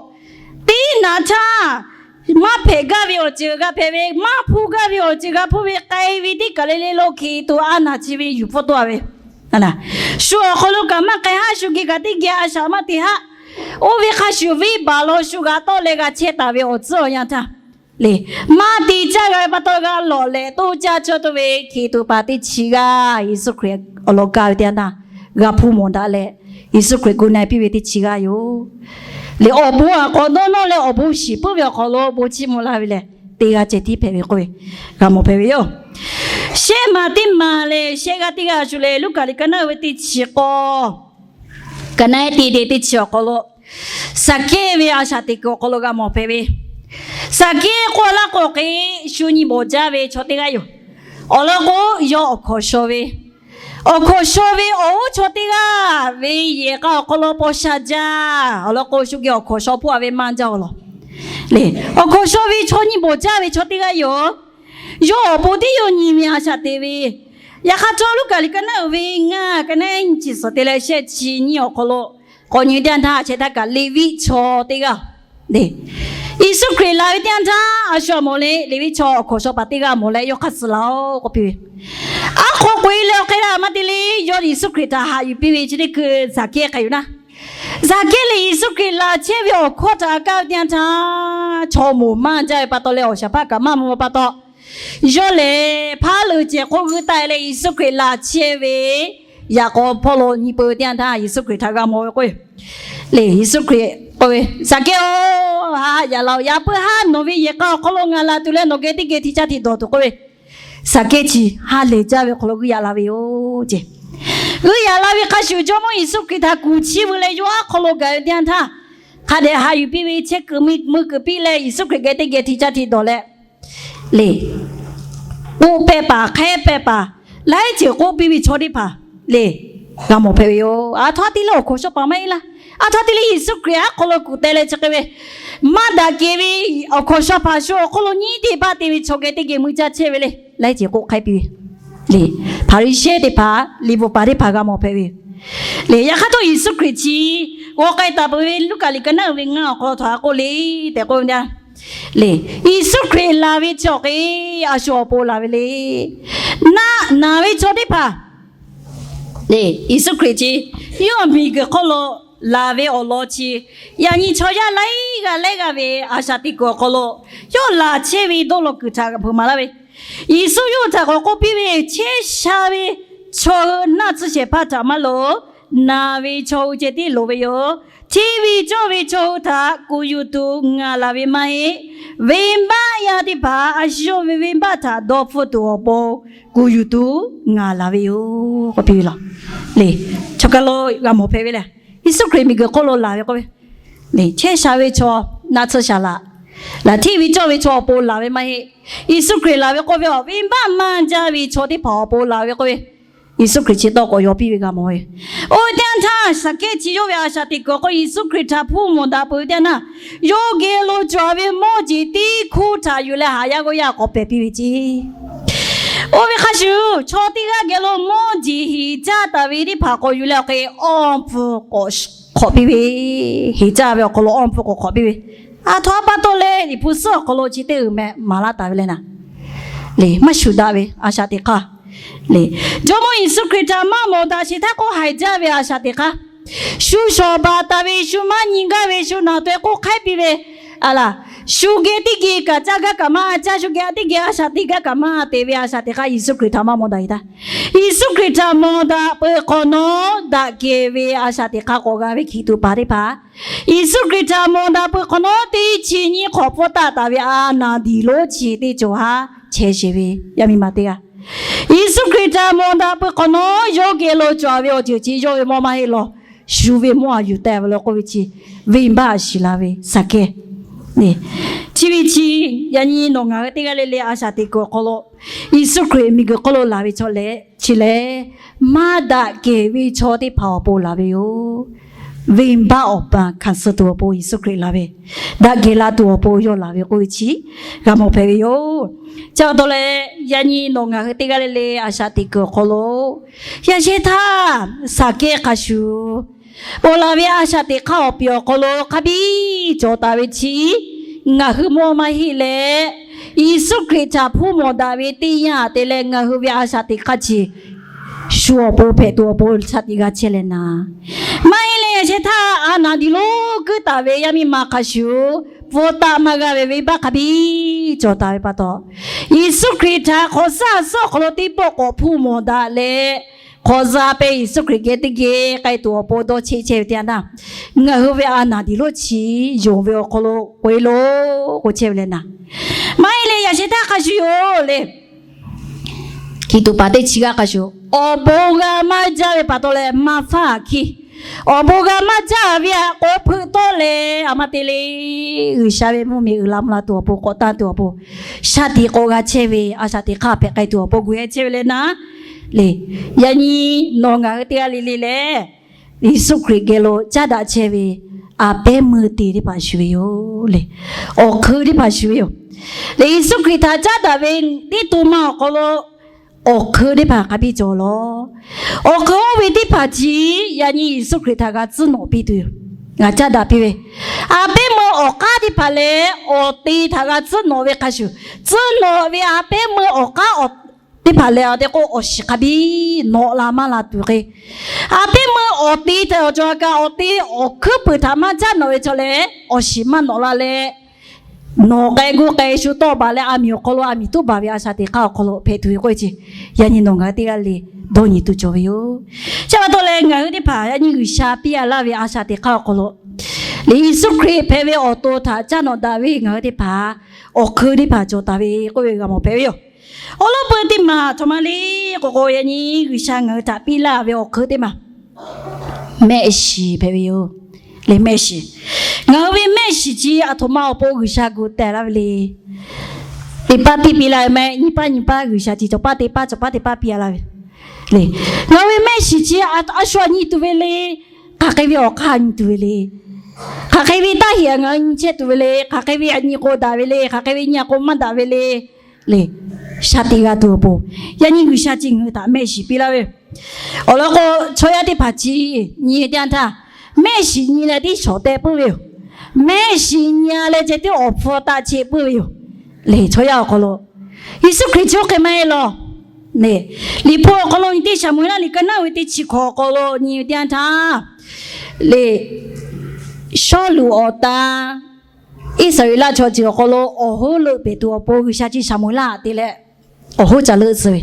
teˇ naꞈ htaˇ maˇ hpehꞈ gaˇ ve awˬ ceuˬ g'a hpehꞈ ve, maˇ hpuˇ gaˇ ve awˬ ceuˬ g'a hpuˇ ve, k'ai ve teˇ kaˬ le le lo hkiˬ tuꞈ a naˬ chi ve yuˬ pfuhˇ tawˆ-a ve, shu awˬ hk'aw lo kaꞈ maˇ k'ai haˉ, shu geh kaꞈ teˇ geh a shaꞈ maˇ te haˉ, oˇ ve hk'a shuˍ venˇbaˆ lo shu g'a tawˆ leh g'a chehˇ taˍ ve awˬ tcuhˉ awˬ yanˇ htaˇ, leˬ maˇ te caˇ g'a ve pa taw g'a lawˬ lehꞈ toˇ caˇ chaweh tuˬ ve hkiˬ tuꞈ paˍ teˇ chi g'aˇ Yeˍsuˆ Hkriꞈ awˬ lawn kaˇ ve teˇ yanˇ htaˇ, g'a hpuˇ mawˬ daꞈ leh Yeˍsuˆ Hkriꞈ gu na piˇ ve teˇ chi g'aˇ yoˬ. Leˬ awˬ bon aˬ k'awꞈ dawˇ nawˇ leh awˬ bon shiˍ puiˉ ve awˬ hk'aw lo bon chiˇ mvuh laˇ ve lehˬ, teˇ g'aˇ ceh tiˉ hpehꞈ ve k'oˆ ve, g'a mawˬ hpehꞈ ve yoˬ. Shehˆ maˬ teˇ maˬ leh shehˆ g'aˇ teˇ g'aˇ shu leh, Luˉkaꞈ liꞈ ka naˉ uiˍ ve teˇ chi k'awˇ, ka naˉ te te teˇ chi awˬ hk'aw lo, Saˍkehˇ ve a shaꞈ teꞈ kuiˬ awˬ hk'aw lo g'a mawˬ hpehꞈ ve. Saˍkehˇ k'oˆ laˇ k'o hk'e, shu nyi bawˬ jaˇ ve chaw teˇ g'aˇ yoˬ. Awˬ lawn k'o, yawˇ awˬ hkawnˍ shaw ve, awˬ hkawnˍ shaw ve awˬ g'uˇ chaw teˇ g'aˇ ve yehˬ k'a awˬ hk'aw lo paw sha jaˇ. Awˬ lawn k'o, shu geh awˬ hkawnˍ shaw hpawˇ-a ve maˇ jaˇ-oˬ law. Leˬ awˬ hkawnˍ shaw ve chaw nyi bawˬ jaˇ ve chaw teˇ g'aˇ yoˬ. Yawˇ awˬ bon tiˉ yawˇ nyi ve a shaꞈ teꞈ ve. Yaꞈ hk'aˇ htawˇ, Luˉkaꞈ liꞈ ka naˉ uiˍ ve ngaˇ, ka naˉ nyi chi suhˍ te leh shehˆ chi nyiˇ awˬ hk'aw lo k'awꞈ nyi teˇ yanˇ htaˇ, a shehˍ htaˇ kaꞈ Leˍviˆ chaw teˇ g'aˇ, Yeˍsuˆ Hkriꞈ laˬ ve teˇ yanˇ htaˇ, a shu a mawˬ leh Leˍviˆ chaw awˬ hkawnˍ shaw paˍ teˇ g'aˇ mawˬ leh, yawˇ hk'aˇ suh laˬ-oꞈ k'oˆ piˇ ve. Aˉ hk'aw k'oꞈ-e leh awˬ hk'e la maˇ te le, yawˇ Yeˍsuˆ Hkriꞈ htaꞈ haꞈ yuˬ piˇ ve chi teˇ hkui Zaˍkehˇ hk'a yoˬ naˉ. Zaˍkehˇ lehˬ, Yeˍsuˆ Hkriꞈ laˬ chehˇ ve awˬ hkawˇ htaꞈ a kaˇ ve teˇ yanˇ htaˇ, chaw moˍ maˇ jaˇ ve pa taw leh, awˬ shaˍ hpaˇ kaꞈ maˇ mvuh ve pa taw, yawˇ lehˬ hpaˉ leuˬ cehˬ hk'oˆ g'uiˇ taˆ-e leh, Yeˍsuˆ Hkriꞈ laˬ chehˇ ve yaꞈ k'aw hpawˇ lo nyi peu ve teˇ yanˇ htaˇ, Yeˍsuˆ Hkriꞈ htaꞈ g'a mawˬ ve k'o, leˬ Yeˍsuˆ Hkriꞈ k'oˆ ve, Zaˍkehˇ-oˬ, haꞈ haꞈ yaꞈ la-oˬ. Yaꞈ puiˉ haˉ nawˬ ve yehˬ k'a awˬ hk'aw lo ngaˬ laˬ tuˬ leh nawˬ geh teˇ geh hti caˇ hti dawˬ tuˬ k'oˆ ve, Zaˍkehˇ chi ha lehˬ jaˇ ve awˬ hk'aw lo g'uiˇ yaꞈ la ve yoˬ ceˇ. G'uiˇ yaꞈ la ve hk'a shuˍ, Jawˇmawˇ Yeˍsuˆ Hkriꞈ htaꞈ kuˬ chiˇ veu leh yawˇ aˉ hk'aw lo gaˬ ve teˇ yanˇ htaˇ, hk'a dehꞈ haꞈ yuˬ piˇ ve chehˇ kuiˬ mui kuiˬ piˇ leh, Yeˍsuˆ Hkriꞈ geh teˇ geh hti caˇ hti dawˬ leh, leˬ k'oˆ pehˇ paˍ hk'ehˉ pehˇ paˍ laiˉ ceuˬ k'oˆ piˇ ve chaw teˇ hpaˍ leˬ g'a mawˬ hpehꞈ ve yoˬ. Aˬ htoꞈ ma te leh awˬ hkawnˍ shaw paˍ maˇ heˆ laˇ. Aˬ htoꞈ ma te leh Yeˍsuˆ Hkriꞈ aˉ hk'aw lo kuˬ teh leh chi hk'e ve maˇ daꞈ kehˬ ve awˬ hkawnˍ shaw paˍ shu awˬ hk'aw lo nyiˉ te baˆ te ve chaw geh teˇ geh mui caˇ chehˇ ve le, laiˉ ceuˬ k'oˆ hk'aiˉ piˇ ve leˬ, Hpaˍriˍsehˇ teˇ hpaˍ, liꞈ bvuhꞈ paˍ teˇ hpaˍ g'a mawˬ hpehꞈ ve yoˬ. Leˬ yaꞈ hk'aˇ htawˇ, Yeˍsuˆ Hkriꞈ chi g'aw k'ai taˍ peuˬ ve Luˉkaꞈ liꞈ ka naˉ uiˍ ve ngaˇ awˬ hk'aw lo htawˇ a k'oˆ le tehꞈ k'oˆ ve teˇ yanˇ, leˬ Yeˍsuˆ Hkriꞈ laˬ ve chi awˬ hk'e a shu awˬ pon laˬ ve le. Naˆ naˍ ve chaw teˇ hpaˍ leˬ Yeˍsuˆ Hkriꞈ chi yawˇ miˬguiˬ hk'oˆ lo laˬ ve awˬ lawn chi, yaꞈ nyi chaw yaˇ laiˉ g'aˇ laiˉ g'aˇ ve a shaꞈ teꞈ kuiˬ awˬ hk'aw lo yawˇ laˬ chehˇ ve dawˇ law kuiˬ htaꞈ bvuhꞈ maˍ laˇ ve, Yeˍsuˆ yawˇ hui htaꞈ k'awꞈ k'oˆ piˇ ve, Chehˇ sha ve chaw hui naˆ tsuhˇ shehˍ hpaˇ htaꞈ maˇ loˍ. Naˬ ve chaw hui ceh tiˉ loˍ ve yoˬ. Hteˇ ve cawˇ ve chaw hui htaꞈ kuˬ yuˬ tuˬ ngaˬ laˬ ve maˇ heˆ. Venˇbaˆ yaˇ teˇ hpaˍ a shu yawˇ ve venˇbaˆ htaꞈ dawˇ hpfuhˆ tuˬ awˬ pon kuˬ yuˬ tuˬ ngaˬ laˬ ve yoˬ k'oˆ piˇ ve law. Leˬ chaw kaˬ lo g'a mawˬ hpehꞈ ve lehˬ, Yeˍsuˆ Hkriꞈ miˬguiˬ hk'oˆ lo laˬ ve k'oˆ ve, chehˇ sha ve chaw naˆ tsuhˇ shaˍ laꞈ, laˬ hteˇ ve cawˇ ve chaw awˬ pon laˬ ve maˇ heˆ. Yeˍsuˆ Hkriꞈ laˬ ve k'oˆ ve, awˬ venˇbaˆ maˇ jaˇ ve chaw teˇ hpaˍ awˬ pon laˬ ve k'oˆ ve, Yeˍsuˆ Hkriꞈ chi tawˇ k'awꞈ yaw piˇ ve g'a mawˬ ve. Oˇ ve teˇ yanˇ htaˇ, Saˍkehˇ chi yawˇ ve a shaꞈ teꞈ kuiˬ awˬ hk'aw Yeˍsuˆ Hkriꞈ htaꞈ hpuˇ mawˬ daꞈ peuˬ ve teˇ yanˇ, yawˇ geh lo cawˬ ve mawˇ jeˬ teˇ hkuˇ htaꞈ yuˬ leh haꞈ yaˇ g'awˇ yaˇ k'awꞈ pehˬ piˇ ve ceˇ. Oˇ ve hk'a shuˍ, chaw teˇ g'aˇ geh lo mawˇ jeˬ heˍ caˇ taˍ ve teˇ hpaˍ k'awꞈ yuˬ leh awˬ hk'e awˇ hpfuh k'awꞈ hk'awꞈ piˇ ve, heˍ caˇ ve awˬ hk'aw lo awˇ hpfuh k'awꞈ hk'awꞈ piˇ ve. Aˬ htoꞈ ma pa taw leh Liꞈ hpu suhˉ awˬ hk'aw lo chi teˇ g'uiˬ meh maˍ laˇ taˍ ve le naˍ. Maˇ shuˍ daꞈ ve a shaꞈ teꞈ hk'aˇ le. Jawˇmawˇ Yeˍsuˆ Hkriꞈ htaꞈ maˇ mawˬ daꞈ sheˍ htaˇ k'oˆ haiˬ jaˇ ve a shaꞈ teꞈ hk'aˇ, shu shawˍ baˬ taˍ ve, shu maˇ nyi gaˇ ve, shu naˬ taweh k'oˆ hk'aiˉ piˇ ve, a laˬ, shu geh teˇ geh kaꞈ caˇ gaˇ kaꞈ maˇ caˇ, shu geh teˇ geh a shaꞈ teꞈ gaˇ kaꞈ maˇ te ve a shaꞈ teꞈ hk'aˇ Yeˍsuˆ Hkriꞈ htaꞈ maˇ mawˬ daꞈ sheˍ htaˇ, Yeˍsuˆ Hkriꞈ htaꞈ mawˬ daꞈ peuˬ hk'awꞈ nawˉ daꞈ kehˬ ve a shaꞈ teꞈ hk'aˇ k'awꞈ g'a ve hkiˬ tuꞈ paˍ teˇ hpaˍ, Yeˍsuˆ Hkriꞈ htaꞈ mawˬ daꞈ peuˬ hk'awꞈ nawˉ teˇ chi nyiˇ hk'awꞈ pfuhˇ taˆ taˍ ve a naˍ diˬ lonˉ chi teˇ cawˬ haˉ chehˇ sheˍ ve yaˇ miˇ ma teˇ g'aˇ, Yeˍsuˆ Hkriꞈ htaꞈ mawˬ daꞈ peuˬ hk'awꞈ nawˉ yawˇ geh lo cawˬ ve awˬ ceuˬ chi yawˇ ve mawˇ maˇ heˆ law, shu ve mawˇ a yuˬ teh ve le k'oˆ ve chi, venˇbaˆ a shiˍ la ve Saˍkehˇ chi ve chi, yaꞈ nyi nawˬ ngaˬ hui teˇ g'aˇ le le a shaꞈ teꞈ kuiˬ awˬ hk'aw lo, Yeˍsuˆ Hkriꞈ miˬguiˬ hk'oˆ lo laˬ ve chaw lehˬ chi lehˬ, maˇ daꞈ kehˬ ve chaw teˇ hpaˍ awˬ pon laˬ ve yoˬ. Venˇbaˆ awˬ paˍ hkanˍ suh tuˬ awˬ pon Yeˍsuˆ Hkriꞈ laˬ ve, daꞈ kehˬ la tuˬ awˬ pon yawˇ laˬ ve k'oˆ ve chi g'a mawˬ hpehꞈ ve yoˬ. Chi pa taw leh, yaꞈ nyi nawˬ ngaˬ hui teˇ g'aˇ le le a shaꞈ teꞈ kuiˬ awˬ hk'aw lo, yaꞈ shehˍ htaˇ Saˍkehˇ hk'a shuˍ, ponˬ laˬ ve a shaꞈ teꞈ hk'aˇ awˬ piˍ awˬ hk'aw lo hk'a biˇ cawˬ taˍ ve chi, ngaˬ hui mawˇ maˇ heˆ leh, Yeˍsuˆ Hkriꞈ htaꞈ hpuˇ mawˬ daꞈ ve teˇ yanˇ te leh ngaˬ hui ve a shaꞈ teꞈ hk'aˇ chi shu awˬ pon hpehꞈ tuˬ awˬ pon shaꞈ teꞈ g'a chehˇ leh naˍ, maˇ heˆ leh yaꞈ shehˍ htaˇ a naˍ diˬ lonˉ kuiˉ taˍ ve yaˇ miˇ ma hk'a shuˍ, pfuhˇ taˆ maˇ g'a ve venˇbaˆ hk'a biˇ cawˬ taˍ ve pa taw, Yeˍsuˆ Hkriꞈ htaꞈ hk'awꞈ suhˉ a suhˉ awˬ hk'aw lo teˇ pawˆ k'awꞈ hpuˇ mawˬ daꞈ leh, hk'awꞈ za peh Yeˍsuˆ Hkriꞈ geh teˇ geh k'ai tuˬ awˬ pon dawˇ cheˆ chehˇ ve teˇ yanˇ, ngaˬ hui ve a naˍ diˬ lonˉ chi yonˍ ve awˬ hk'aw lo k'oꞈ e loˬ k'oˆ chehˇ ve leh naˍ, maˇ heˆ leh yaꞈ shehˍ htaˇ hk'a shuˍ yoˬ le. Hkiˬ tuꞈ paˍ teˇ chi g'aˇ hk'a shuˍ, awˬ bon g'a maˇ jaˇ ve pa taw leh maˇ faˉ hkiˇ, awˬ bon g'a maˇ jaˇ ve htaꞈ k'awꞈ hpeuꞈ tawˆ leh a ma te le, G'uiˬsha ve mvuhˇmiˬ uiˍ la mvuh la tuˬ awˬ pon, k'awꞈ tanˇ tuˬ awˬ pon, shaꞈ teꞈ k'awꞈ g'a chehˇ ve, a shaꞈ teꞈ hk'aˇ hpehꞈ k'ai tuˬ awˬ pon gu e chehˇ ve leh naˍ le. Yaꞈ nyi nawˬ ngaˬ hui teˇ g'aˇ le le lehˬ, Yeˍsuˆ Hkriꞈ geh lo caˉ daꞈ chehˇ ve a pehˉ meuˇ te teˇ hpaˍ shuˍ ve yoˬ le. Awˬ hk'eun teˇ hpaˍ shuˍ ve yoˬ le. Yeˍsuˆ Hkriꞈ htaꞈ caˉ daꞈ ve teˇ to ma awˬ hk'aw lo awˬ hk'eun teˇ hpaˍ hk'a biˇ cawˬ lawˬ. Awˬ hk'eun oˇ ve teˇ hpaˍ chi, yaꞈ nyi Yeˍsuˆ Hkriꞈ htaꞈ g'a tcuhˉ nawꞈ piˇ tuˬ yoˬ. G'a caˉ daꞈ piˇ ve, a pehˉ meuˇ awˬ k'aˉ teˇ hpaˍ leh awˬ te htaꞈ g'a tcuhˉ nawꞈ ve hk'a shuˍ, tcuhˉ nawꞈ ve a pehˉ meuˇ awˬ k'aˉ teˇ hpaˍ leh awˬ te k'o, awˬ shiˍ hk'a biˇ nawꞈ la maˇ la tuˬ hk'e, a pehˉ meuˇ awˬ te htaꞈ awˬ cawˬ kaꞈ, awˬ te awˬ hkuiˉ puiˍ htaꞈ maˇ caˉ nawꞈ ve chaw leh, awˬ shiˍ maˇ nawꞈ la leh, nawˬ k'ai gu k'ai shu tawˆ baˬ leh a miˍ awˬ hk'aw lo a miˍ tuˉ baˬ ve a shaꞈ teꞈ hk'aˇ awˬ hk'aw lo hpehꞈ tuˬ ve k'oˆ ve chi, yaꞈ nyi nawˬ ngaˬ hui teˇ g'aˇ le dawˇ nyi tuˬ cawˬ ve yoˬ. Chi pa taw leh ngaˬ hui teˇ hpaˍ yaꞈ nyi G'uiˬsha piˇ a laˇ ve a shaꞈ teꞈ hk'aˇ awˬ hk'aw lo, Yeˍsuˆ Hkriꞈ hpehꞈ ve awˬ to htaꞈ caˉ nawꞈ daꞈ ve ngaˬ hui teˇ hpaˍ awˬ hk'eun teˇ hpaˍ cawˬ taˍ ve k'oˆ ve g'a mawˬ hpehꞈ ve yoˬ. Awˬ lawn peu teˇ maˬ htaꞈ ma le k'oˆ k'o, yaꞈ nyi G'uiˬsha ngaˬ hui htaꞈ piˇ laˇ ve awˬ hk'eun teˇ maˬ mehˆ shiˍ hpehꞈ ve yoˬ. Le mehˆ shiˍ, ngaˬ hui ve mehˆ shiˍ chi aˬ htoꞈ ma awˬ pon G'uiˬsha gu teh laˇ ve le. Teˇ paˉ teˇ piˇ laˇ ve mehˆ, nyiˇ paˉ nyiˇ paˉ G'uiˬsha chi cawˬ paˉ teˇ paˉ cawˬ paˉ teˇ paˉ piˇ a laˇ ve le. Ngaˬ hui ve mehˆ shiˍ chi a shu a nyi tuˬ ve le. Hk'aˬ hk'e ve awˬ hk'aˇ nyi tuˬ ve le. Hk'aˬ hk'e ve taˇ heˍ a ngaˬ hui nyi chehˇ tuˬ ve le. Hk'aˬ hk'e ve a nyi k'o daꞈ ve le. Hk'aˬ hk'e ve nyi a k'o maˇ daꞈ ve le. Le, shaꞈ teꞈ g'a tuˬ awˬ pon, yaꞈ nyi G'uiˬsha chi ngaˬ hui htaꞈ mehˆ shiˍ piˇ laˇ ve yoˬ. Awˬ lawn k'o, chaw yaˇ teˇ hpaˍ chi nyi ve teˇ yanˇ htaˇ, mehˆ shiˍ nyi leh tiˉ shawˍ teh puiˉ ve yoˬ. Mehˆ shiˍ nyi a leh ceh tiˉ awˬ hpfuh taˆ cheˆ puiˉ ve yoˬ. Le, chaw yaˇ awˬ hk'aw lo Yeˍsuˆ Hkriꞈ chi oˇ hk'e maˇ heˆ law. Liꞈ hpu awˬ hk'aw lo nyi teˇ Saˍmoˍeˍlaˆ liꞈ ka naˉ ve teˇ chi hkawꞈ awˬ hk'aw lo nyi ve teˇ yanˇ htaˇ, le, Sawˉluꞈ awˬ tan Iˉsaˍreˍlaˆ chaw ceuˬ awˬ hk'aw lo awˬ hoˉ leuˆ pehˍ tuˬ awˬ pon G'uiˬsha chi Saˍmoˍeˍlaˆ te leh awˬ hoˉ ca leuˆ tcuh ve,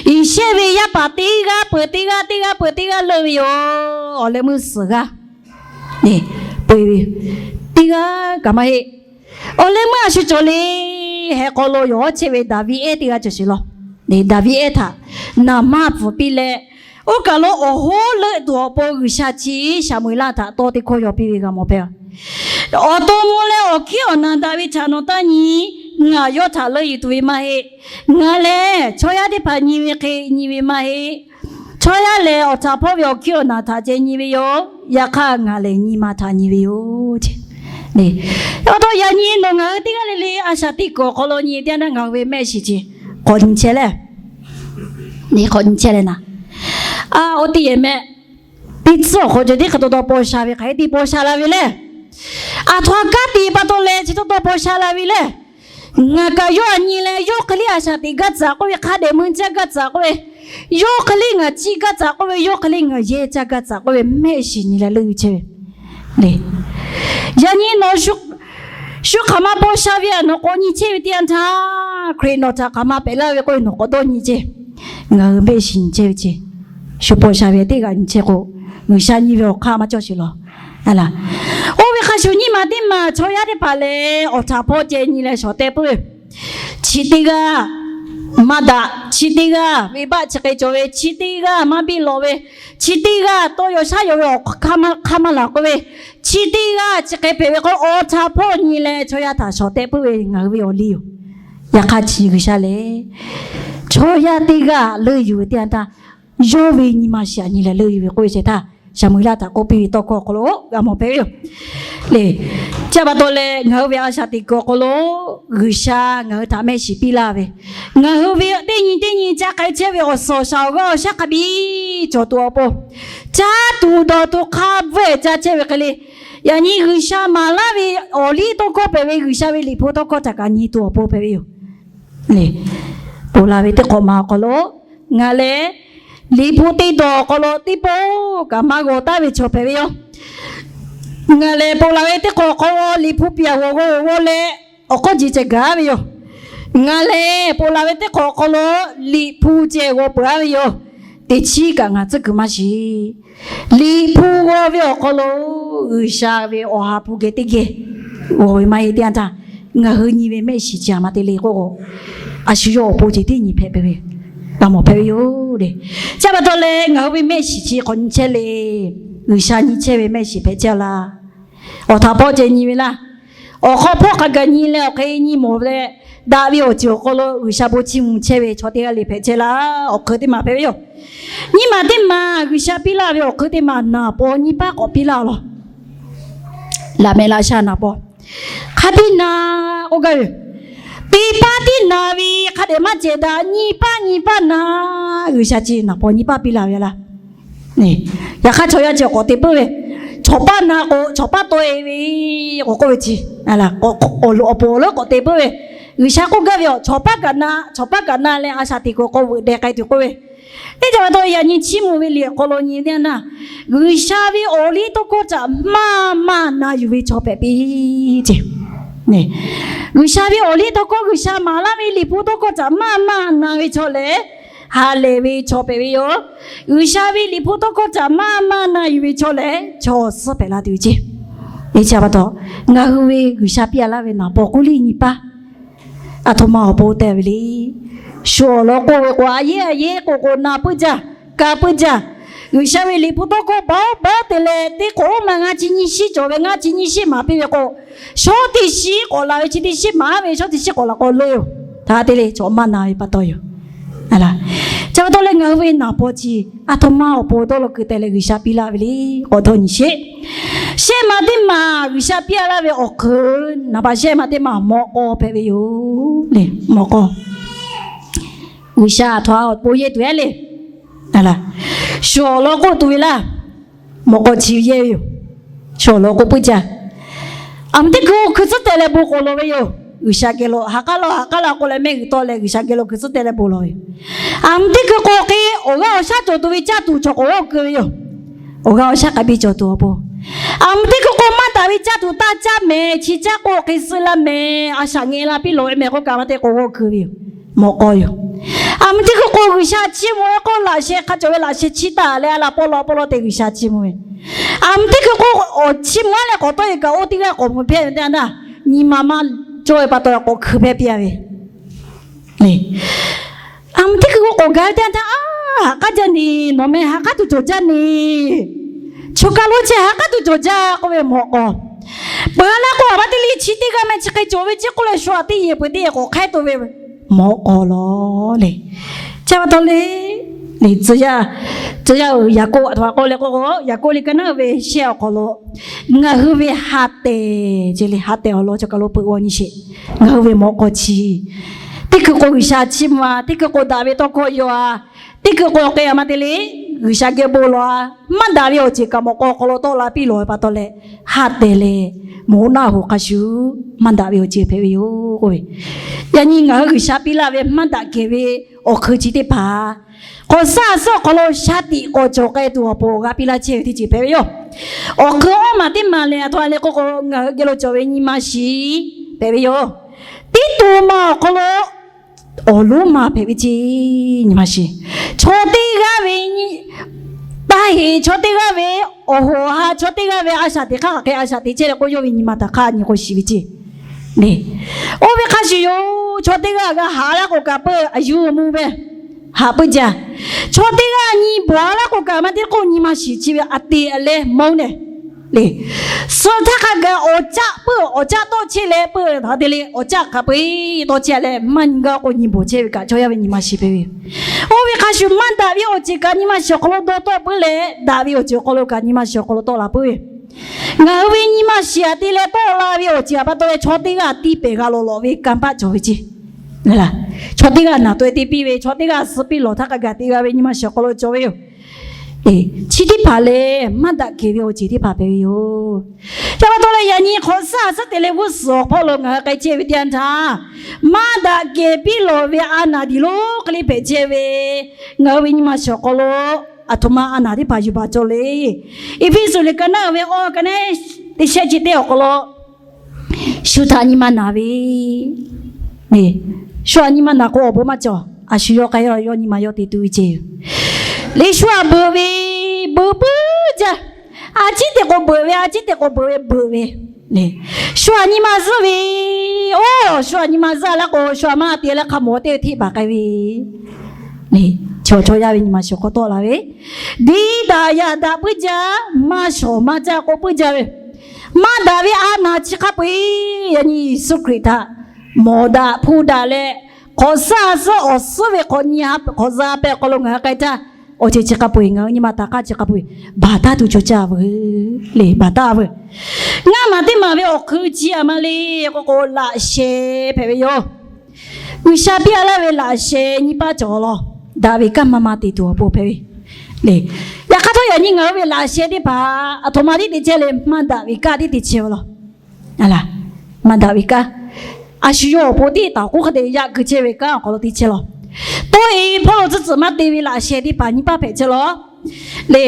Iˉsaˍreˍlaˆ ve yaˇ paˍ teˇ g'aˇ peuˬ teˇ g'aˇ, teˇ g'aˇ peuˬ teˇ g'aˇ leuˆ ve yoˬ. Awˬ leh meuˇ suhˍ g'aˇ, e, peuˬ ve, teˇ g'aˇ kaꞈ maˇ heˆ. Awˬ leh meuˇ a shu cawˬ le. Heh hk'aw lo yawˬ hawˉ chehˇ ve Daˍviˆ ehˉ teˇ g'aˇ cawˬ sheˍ law. Daˍviˆ ehˉ htaꞈ naˍ maˇ pfuhˍ piˇ leh, Oˇ kaˬ lo awˬ hoˉ leuˆ tuˬ awˬ pon G'uiˬsha chi Saˍmo-eˍlaˆ htaꞈ tawˇ teˇ hkawˇ yaw piˇ ve g'a mawˬ hpehꞈ. Awˬ to mvuh leh awˬ hkiˉ awˬ naˬ daꞈ ve htaꞈ nawˬ taˇ nyi. Ngaˬ yawˇ htaꞈ leuˆ yuˬ tuˬ ve maˇ heˆ. Ngaˬ lehˬ chaw yaˇ teˇ hpaˍ nyi ve hk'e nyi ve maˇ heˆ. Chaw yaˇ lehˬ awˬ htaꞈ hpawˇ ve awˬ hkiˉ awˬ naˬ htaꞈ ceh nyi ve yoˬ. Yaꞈ hk'aˇ ngaˬ lehˬ nyi ma htaꞈ nyi ve yoˬ. Awˬ to yaꞈ nyi nawˬ ngaˬ hui teˇ g'aˇ le le a shaꞈ teꞈ kuiˬ awˬ hk'aw lo nyi teˇ yanˇ ngaˬ hui ve mehˆ shiˍ chi k'awꞈ nyi chehˇ leh, k'awꞈ nyi chehˇ leh naˍ, a, oˇ teˇ yehˬ mehˆ teˇ tcuhˉ awˬ hk'aw ceh tiˉ hk'a taw taw paw sha ve hk'aˬ hk'e te paw sha la ve lehˬ, aˬ htoꞈ ma kanˉ te pa taw leh chi taw taw paw sha la ve lehˬ, ngaˬ kaꞈ yawˇ a nyi leh yawˇ hk'e le a shaꞈ teꞈ gaˇ tcuhˍ k'oˆ ve, hk'a dehꞈ mui caˇ gaˇ tcuhˍ k'oˆ ve, yawˇ hk'e le ngaˬ ciˇ gaˇ tcuhˍ k'oˆ ve, yawˇ hk'e le ngaˬ yehˇ caˇ gaˇ tcuhˍ k'oˆ ve mehˆ shiˍ nyi leh leuˆ yuˬ chehˇ ve le. Yaꞈ nyi nawˬ shu hk'aˬ ma paw sha ve a nawˬ k'awꞈ nyi chehˇ ve teˇ yanˇ htaˇ, Hkriꞈ nawˬ htaꞈ hk'aˬ ma pehꞈ laˇ ve k'oˆ ve nawˬ k'awꞈ dawˇ nyi ceˇ. Ngaˬ hui mehˆ shiˍ nyi chehˇ ve ceˇ. Shu paw sha ve teˇ g'aˇ nyi chehˇ k'o, G'uiˬsha nyi ve awˬ hk'aˇ maˇ cawˇ sheˍ laˬ. Oˇ ve hk'a shuˍ nyiˇ maˬ teˇ maˬ chaw yaˇ teˇ hpaˍ lehˬ awˬ htaꞈ hpawˇ ceh nyi leh shawˍ teh puiˉ ve, chi teˇ g'aˇ maˇ daꞈ, chi teˇ g'aˇ venˇbaˆ chi hk'e cawˬ ve, chi teˇ g'aˇ maˇ biˇ lawꞈ ve, chi teˇ g'aˇ tawˇ yaw shaˉ yaw ve awˬ hk'aˇ maˇ laˬ k'oˆ ve, chi teˇ g'aˇ chi hk'e hpehꞈ ve k'o, awˬ htaꞈ hpawˇ nyi leh chaw yaˇ htaꞈ shawˍ teh puiˉ ve ngaˬ hui ve awˬ liˇ yoˬ. Yaꞈ hk'aˇ chi G'uiˬsha lehˬ chaw yaˇ teˇ g'aˇ leuˆ yuˬ ve teˇ yanˇ htaˇ, yawˇ ve nyi ma shiˍ aꞈ nyi leh leuˆ yuˬ ve k'oˆ ve shehˍ htaˇ, Saˍmo-eˍlaˆ htaꞈ k'oˆ piˇ ve tawˇ hkawˇ awˬ hk'aw lo g'a mawˬ hpehꞈ ve yoˬ. Le, chi pa taw leh ngaˬ hui ve a shaꞈ teꞈ kuiˬ awˬ hk'aw lo G'uiˬsha ngaˬ hui htaꞈ mehˆ shiˍ piˇ laˇ ve, ngaˬ hui ve teˇ nyi teˇ nyi ca k'ai chehˇ ve awˬ suhˍ awˬ shaˍ awˬ g'aˇ awˬ shaˉ hk'a biˇ cawˬ tuˬ awˬ pon, caˇ tuˬ dawˬ tuˬ hk'a bvuhˆ caˇ chehˇ ve hk'e le. Yaꞈ nyi G'uiˬsha maˍ laˇ ve awˬ liˇ tawˇ hkawˇ hpehꞈ ve, G'uiˬsha ve Liꞈ hpu tawˇ hkawˇ htaꞈ kaꞈ nyi tuˬ awˬ pon hpehꞈ ve yoˬ. Ponˬ laˬ ve teˇ hk'awꞈ ma awˬ hk'aw lo ngaˬ lehˬ Liꞈ hpu te dawˬ awˬ hk'aw lo teˇ pawˆ kaꞈ maˇ g'aw taˉ ve chaw hpehꞈ ve yoˬ. Ngaˬ lehˬ ponˬ laˬ ve teˇ hk'awꞈ awˬ hk'aw lo Liꞈ hpu piˍ aꞈ g'aw g'aw g'aw leh awˬ hk'awˇ jeˬ ceh gaˬ ve yoˬ. Ngaˬ lehˬ ponˬ laˬ ve teˇ hk'awꞈ awˬ hk'aw lo Liꞈ hpu ceh g'aw peuˬ-a ve yoˬ. Teˇ chiˉ kaꞈ ngaˬ tcuhˉ kuiˬ maˇ shiˍ. Liꞈ hpu g'aw ve awˬ hk'aw lo G'uiˬsha ve awˬ ha hpu geh teˇ geh g'aw ve maˇ heˆ teˇ yanˇ htaˇ, ngaˬ hui nyi ve mehˆ shiˍ chi a ma te le k'o, a shu yawˇ awˬ pon ceh tiˉ nyi hpehꞈ peuˬ ve, g'a mawˬ hpehꞈ ve yoˬ le. Chi pa taw leh ngaˬ hui ve mehˆ shiˍ chi hk'awꞈ nyi chehˇ le. G'uiˬsha nyi chehˇ ve mehˆ shiˍ hpehꞈ chehˇ laˇ. Awˬ htaꞈ hpawˇ ceh nyi ve laˇ. Awˬ hk'aw hpawˇ hk'a gaˬ nyi leh awˬ hk'e nyi mawˬ leh, daꞈ ve awˬ ceuˬ awˬ hk'aw lo G'uiˬsha bon chiˇ mvuh chehˇ ve chaw teˇ g'aˇ le hpehꞈ chehˇ laˇ. Awˬ hk'eun teˇ maˬ hpehꞈ ve yoˬ. Nyiˇ maˬ teˇ maˬ G'uiˬsha piˇ laˇ ve awˬ hk'eun teˇ maˬ naˍ paw nyiˇ paˆ k'awꞈ piˇ laˇ law. Laꞈ mehˍ laꞈ sha naˍ paw hk'a biˇ na k'oˆ gaˇ ve, teˇ paˆ tiˉ na ve hk'a dehꞈ maˇ cehˬ daꞈ, nyiˇ paˆ nyiˇ paˆ na. G'uiˬsha chi naˍ paw nyiˇ paˆ piˇ laˇ ve laˇ. Yaꞈ hk'aˇ chaw yaˇ chi k'awꞈ te puiˉ ve, chawˬ paˆ na k'o chawˬ paˆ tawˆ-e ve k'o k'oˆ ve chi, awˬ loꞈ awˬ pon awˬ leuˉ k'awꞈ te puiˉ ve. G'uiˬsha k'oˆ gaˇ ve, chawˬ paˆ kaꞈ na, chawˬ paˆ kaꞈ na leh a shaꞈ teꞈ kuiˬ k'awꞈ veuꞈ deh k'ai tuˬ k'oˆ ve. Teˇ cawˬ pa taw yaꞈ nyi chiˇ mvuh ve liꞈ awˬ hk'aw lo nyi teˇ yanˇ htaˇ, G'uiˬsha ve awˬ liˇ tawˇ hkawˇ htaꞈ maˇ maˇ na yuˬ ve chaw hpehꞈ piˇ ce. G'uiˬsha ve awˬ liˇ tawˇ hkawˇ, G'uiˬsha maˍ laˇ ve Liꞈ hpu tawˇ hkawˇ htaꞈ maˇ maˇ na ve chaw lehˬ, ha lehˬ ve chaw hpehꞈ ve yoˬ. G'uiˬsha ve Liꞈ hpu tawˇ hkawˇ htaꞈ maˇ maˇ na yuˬ ve chaw lehˬ, chaw suhˉ hpehꞈ la tuˬ ve ce. Chi pa taw, ngaˬ hui ve G'uiˬsha piˇ laˇ ve naˍ paw k'oˆ liˇ nyiˇ paˆ, aˬ htoꞈ ma awˬ pon te ve le. Shu awˬ lawn k'oˆ ve k'o, a yehˉ a yehˉ k'o k'o na puiˉ jaˇ, ka puiˉ jaˇ. G'uiˬsha ve Liꞈ hpu tawˇ hkawˇ baˬ baˬ te leh teˇ hk'awꞈ ma ngaˇ chi nyiˇ shiˉ cawˬ ve, ngaˇ chi nyiˇ shiˉ maˍ piˇ ve k'o, shawˉ teˇ shiˉ k'awꞈ la ve, chi teˇ shiˉ maˍ ve, shawˉ teˇ shiˉ k'awꞈ la k'o leuˉ yoˬ. Htaꞈ te le chaw maˇ na ve pa taw yoˬ. Chi pa taw leh ngaˬ hui ve naˍ paw chi aˬ htoꞈ ma awˬ pon dawˇ law keu te leh G'uiˬsha piˇ laˇ ve le k'awꞈ dawˇ nyi sheˍ. Shehˆ ma teˇ maˬ G'uiˬsha piˇ laˇ ve awˬ hk'eun naˍ baꞈ shehˆ ma teˇ maˬ mawꞈ k'aw hpehꞈ ve yoˬ le. Mawꞈ k'aw, G'uiˬsha aˬ htoꞈ ma awˬ pon yehˇ tuˬ-e le. Shu awˬ lawn k'oˆ tuˬ ve laˇ. Mawꞈ k'aw chi yehˇ ve yoˬ. Shu awˬ lawn k'oˆ puiˉ jaˇ. Aˬ mvuh teˇ hkui hkui tcuhˉ teh leh bon k'awꞈ lawˬ ve yoˬ. G'uiˬsha geh lo ha k'aˉ laˇ ha k'aˉ laˇ k'oˆ leh mehˆ g'uiˬ tawˆ leh G'uiˬsha geh lo hkui tcuhˉ teh leh bon lawˬ ve yoˬ. Aˬ mvuh teˇ hkui k'o hk'e awˬ g'aˇ awˬ shaˉ cawˬ tuˬ ve caˇ tuˬ chaw k'awꞈ g'awˇ keu ve yoˬ. Awˬ g'aˇ awˬ shaˉ k'a biˇ cawˬ tuˬ awˬ pon, aˬ mvuh teˇ hkui k'o maˇ daꞈ ve caˇ tuˬ taˇ caˇ mehˍ, chi caˇ k'o hk'e suh laˇ mehˍ, a shaꞈ ngeh la piˇ lawˬ ve mehˍ k'oˆ kaꞈ maˇ te k'o g'awˇ keu ve yoˬ. Mawꞈ k'aw yoˬ. Aˬ mvuh teˇ hkui k'o G'uiˬsha chiˇ mvuh ve k'o laꞈ sheh hk'a cawˬ ve laꞈ sheh chiˇ taˍ leh a laˬ pawˆ lawˬ pawˆ lawˬ te G'uiˬsha chiˇ mvuh ve. Aˬ mvuh teˇ hkui k'o awˬ chiˇ mvuh-a leh k'awꞈ tawˆ-e kaꞈ oˇ teˇ g'aˇ k'awꞈ mvuh piˇ ve teˇ yanˇ htaˇ, nyi ma maˇ cawˇ ve pa taw k'awꞈ hkui hpehˇ piˇ-a ve. Aˬ mvuh teˇ hkui k'o k'awꞈ gaˬ ve teˇ yanˇ htaˇ, a ha k'aˉ jaˇ ni, nawˬ meh ha k'aˉ tuˬ cawˬ jaˇ ni, choˬ kaˬ lo chi ha k'aˉ tuˬ cawˬ jaˇ k'oˆ ve mawˬ k'aw. Peuˬ a laˇ k'o, a ma teˇ liˇ chi teˇ g'aˇ meh chi hk'e cawˬ ve ceˇ k'oˆ leh shu aꞈ teˇ yehˬ peuˬ teˇ yehˬ k'awꞈ hk'ehˉ tuˬ ve mawˬ k'aw lawˬ le. Chi pa taw le, le tcuh yaˇ, tcuh yaˇ uiˍ Yaˍkoˆ a htoꞈ ma k'oˆ le k'oˆ k'o, Yaˍkoˆ liꞈ ka naˉ ve shehˆ awˬ hk'aw lo, ngaˬ hui ve ha tehˬ ce le, ha tehˬ awˬ lawn choˬ kaˬ lo peuˬ g'aw nyi sheˍ. Ngaˬ hui ve mawˬ k'aw chi, teˇ hkui k'o G'uiˬsha chiˇ mvuh a, teˇ hkui k'o daꞈ ve tawˇ hkawˇ yaw a, teˇ hkui k'o k'ai a ma te le, G'uiˬsha geh bon lawˬ a, maˇ daꞈ ve awˬ ceuˬ kaꞈ mawˬ k'aw awˬ hk'aw lo tawˆ la piˇ lawˬ ve pa taw leh, ha tehˬ lehˬ, mawˬ naˆ hoꞈ hk'a shuˍ maˇ daꞈ ve awˬ ceuˬ hpehꞈ ve yoˬ k'oˆ ve. Yaꞈ nyi ngaˬ hui G'uiˬsha piˇ laˇ ve maˇ daꞈ kehˬ ve awˬ hk'eun chi teˇ hpaˍ, k'awꞈ saˇ suhˉ awˬ hk'aw lo shaˍ tiꞈ k'awꞈ cawˬ k'ai tuˬ awˬ pon g'a piˇ laˇ chehˇ ve teˇ ceuˬ hpehꞈ ve yoˬ. Awˬ hk'eun awˬ maˬ teˇ maˬ lehˬ, a htoꞈ ma le k'oˆ k'o, ngaˬ hui geh lo cawˬ ve nyi ma shiˍ hpehꞈ ve yoˬ. Tiˇ to ma awˬ hk'aw lo awˬ lonˉ ma hpehꞈ ve ceˇ, nyi ma shiˍ. Chaw teˇ g'aˇ ve taˇ heꞈ, chaw teˇ g'aˇ ve awˬ hoꞈ awˬ ha, chaw teˇ g'aˇ ve a shaꞈ teꞈ hk'aˇ hk'aˬ hk'e a shaꞈ teꞈ chehˇ leh k'oˆ, yawˇ ve nyi ma htaꞈ hk'aˇ nyi k'o shiˍ ve ceˇ. Oˇ ve hk'a shuˍ yoˬ, chaw teˇ g'aˇ g'a haꞈ laˇ k'o kaꞈ peuˬ a yuˬ mvuh ve haꞈ puiˉ jaˇ. Chaw teˇ g'aˇ nyi bawˬ laˇ k'o kaꞈ maˇ te k'oˆ, nyi ma shiˍ chi ve a te a leh mawˬ nehˬ le. Suh htaˇ hk'a gaˬ awˬ caˆ peuˬ, awˬ caˆ tawˆ chehˇ leh peuˬ htaꞈ te le, awˬ caˆ hk'a peu-eˬ tawˆ chehˇ leh maˇ nyi gaˇ k'o nyi bawˬ chehˇ ve kaꞈ chaw yaˇ ve nyi ma shiˍ hpehꞈ ve yoˬ. Oˇ ve hk'a shuˍ maˇ daꞈ ve awˬ ceuˬ kaꞈ nyi ma shiˍ awˬ hk'aw lo dawˇ tawˆ puiˉ leh, daꞈ ve awˬ ceuˬ awˬ hk'aw lo kaꞈ nyi ma shiˍ awˬ hk'aw lo tawˆ la puiˉ ve. Ngaˬ hui ve nyi ma shiˍ a te leh tawˆ la ve awˬ ceuˬ a pa taw leh chaw teˇ g'aˇ tiˇ pehˍ g'a lawˬ lawꞈ ve kanˇ paˆ cawˬ ve ceˇ. Chaw teˇ g'aˇ naˬ tawˆ e te piˇ ve, chaw teˇ g'aˇ suh piˇ lawˬ htaˇ hk'a gaˬ te g'a ve nyi ma shiˍ awˬ hk'aw lo cawˬ ve yoˬ. Chi teˇ hpaˍ lehˬ, maˇ daꞈ kehˬ ve awˬ ceuˬ teˇ hpaˍ hpehꞈ ve yoˬ. Chi pa taw leh yaꞈ nyi hk'awꞈ saˇ suhˉ te leh g'uˇ suhˍ awˬ hpawˇ lo ngaˬ hui k'ai chehˇ ve teˇ yanˇ htaˇ, maˇ daꞈ kehˬ piˇ lawˬ ve a naˍ diˬ lonˉ hk'e le hpehꞈ chehˇ ve, ngaˬ hui ve nyi ma shiˍ awˬ hk'aw lo a htoꞈ ma a naˍ teˇ hpaˍ yuˬ baˬ cawˬ le. Eˇfeˇsuꞈ liꞈ ka naˉ ve awˬ ka naˉ teˇ shehˆ chi teˇ awˬ hk'aw lo, shu htaꞈ nyi ma naˬ ve le. Shu htaꞈ nyi ma naˬ k'o awˬ bon maˇ cawˬ. A shu yawˇ k'ai yawˇ nyi ma yawˇ te tuˬ ve ceˇ yoˬ. Le shu htaꞈ beuꞈ ve, beuꞈ puiˉ jaˇ. A ciˉ te k'o beuꞈ ve, a ciˉ te k'o beuꞈ ve, beuꞈ ve le. Shu htaꞈ nyi ma zuhˆ ve, oˇ shu htaꞈ nyi ma zuhˆ laˇ k'o shu htaꞈ maˇ te laˇ hk'a mawˬ teˇ hteˆ baˬ k'ai ve le. Chaw chaw yaˇ ve nyi ma shiˍ awˬ hk'aw tawˆ la ve, diˇ daꞈ yaꞈ daꞈ puiˉ jaˇ, maˇ shawˍ maˇ caˆ k'o puiˉ jaˇ ve, maˇ daꞈ ve a naˍ chi hk'a peu-eˬ yaꞈ nyi Yeˍsuˆ Hkriꞈ htaꞈ mawˬ daꞈ hpu daꞈ leh, hk'awꞈ saˇ suhˉ awˬ suhˉ ve hk'awꞈ nyi hk'awꞈ za pehˍ hk'aw lo ngaˬ hui k'ai htaˇ, awˬ ceuˬ chi hk'a peu-eˬ ngaˬ hui nyi ma htaꞈ hk'aˇ chi hk'a peu-eˬ baˬ taˉ tuˬ cawˬ caˇ veuˬ le, baˬ taˉ veuˬ. Ngaˇ maˬ teˇ maˬ ve awˬ hk'eun chi a ma le k'oˆ k'o, laꞈ sheh hpehꞈ ve yoˬ. G'uiˬsha piˇ a laˇ ve laꞈ sheh nyiˇ paˆ cawˬ law. Daꞈ ve kanˉ maˇ maˇ te tuˬ awˬ pon hpehꞈ ve le. Yaꞈ hk'aˇ htawˇ yaꞈ nyi ngaˬ hui ve laꞈ sheh teˇ hpaˍ a htoꞈ ma tiˉ te chehˇ le, maˇ daꞈ ve kanˉ tiˉ te chehˇ ve law. Maˇ daꞈ ve kanˉ, a shu yawˇ awˬ pon tiˉ taˍ k'oˆ hk'e te yaꞈ keu chehˇ ve kanˉ awˬ hk'aw lo te chehˇ law. Tawˇ e hpawˇ lo tcuhˉ tcuhˬ maˇ te ve laꞈ sheh teˇ hpaˍ nyiˇ paˆ hpehꞈ chehˇ law. Le,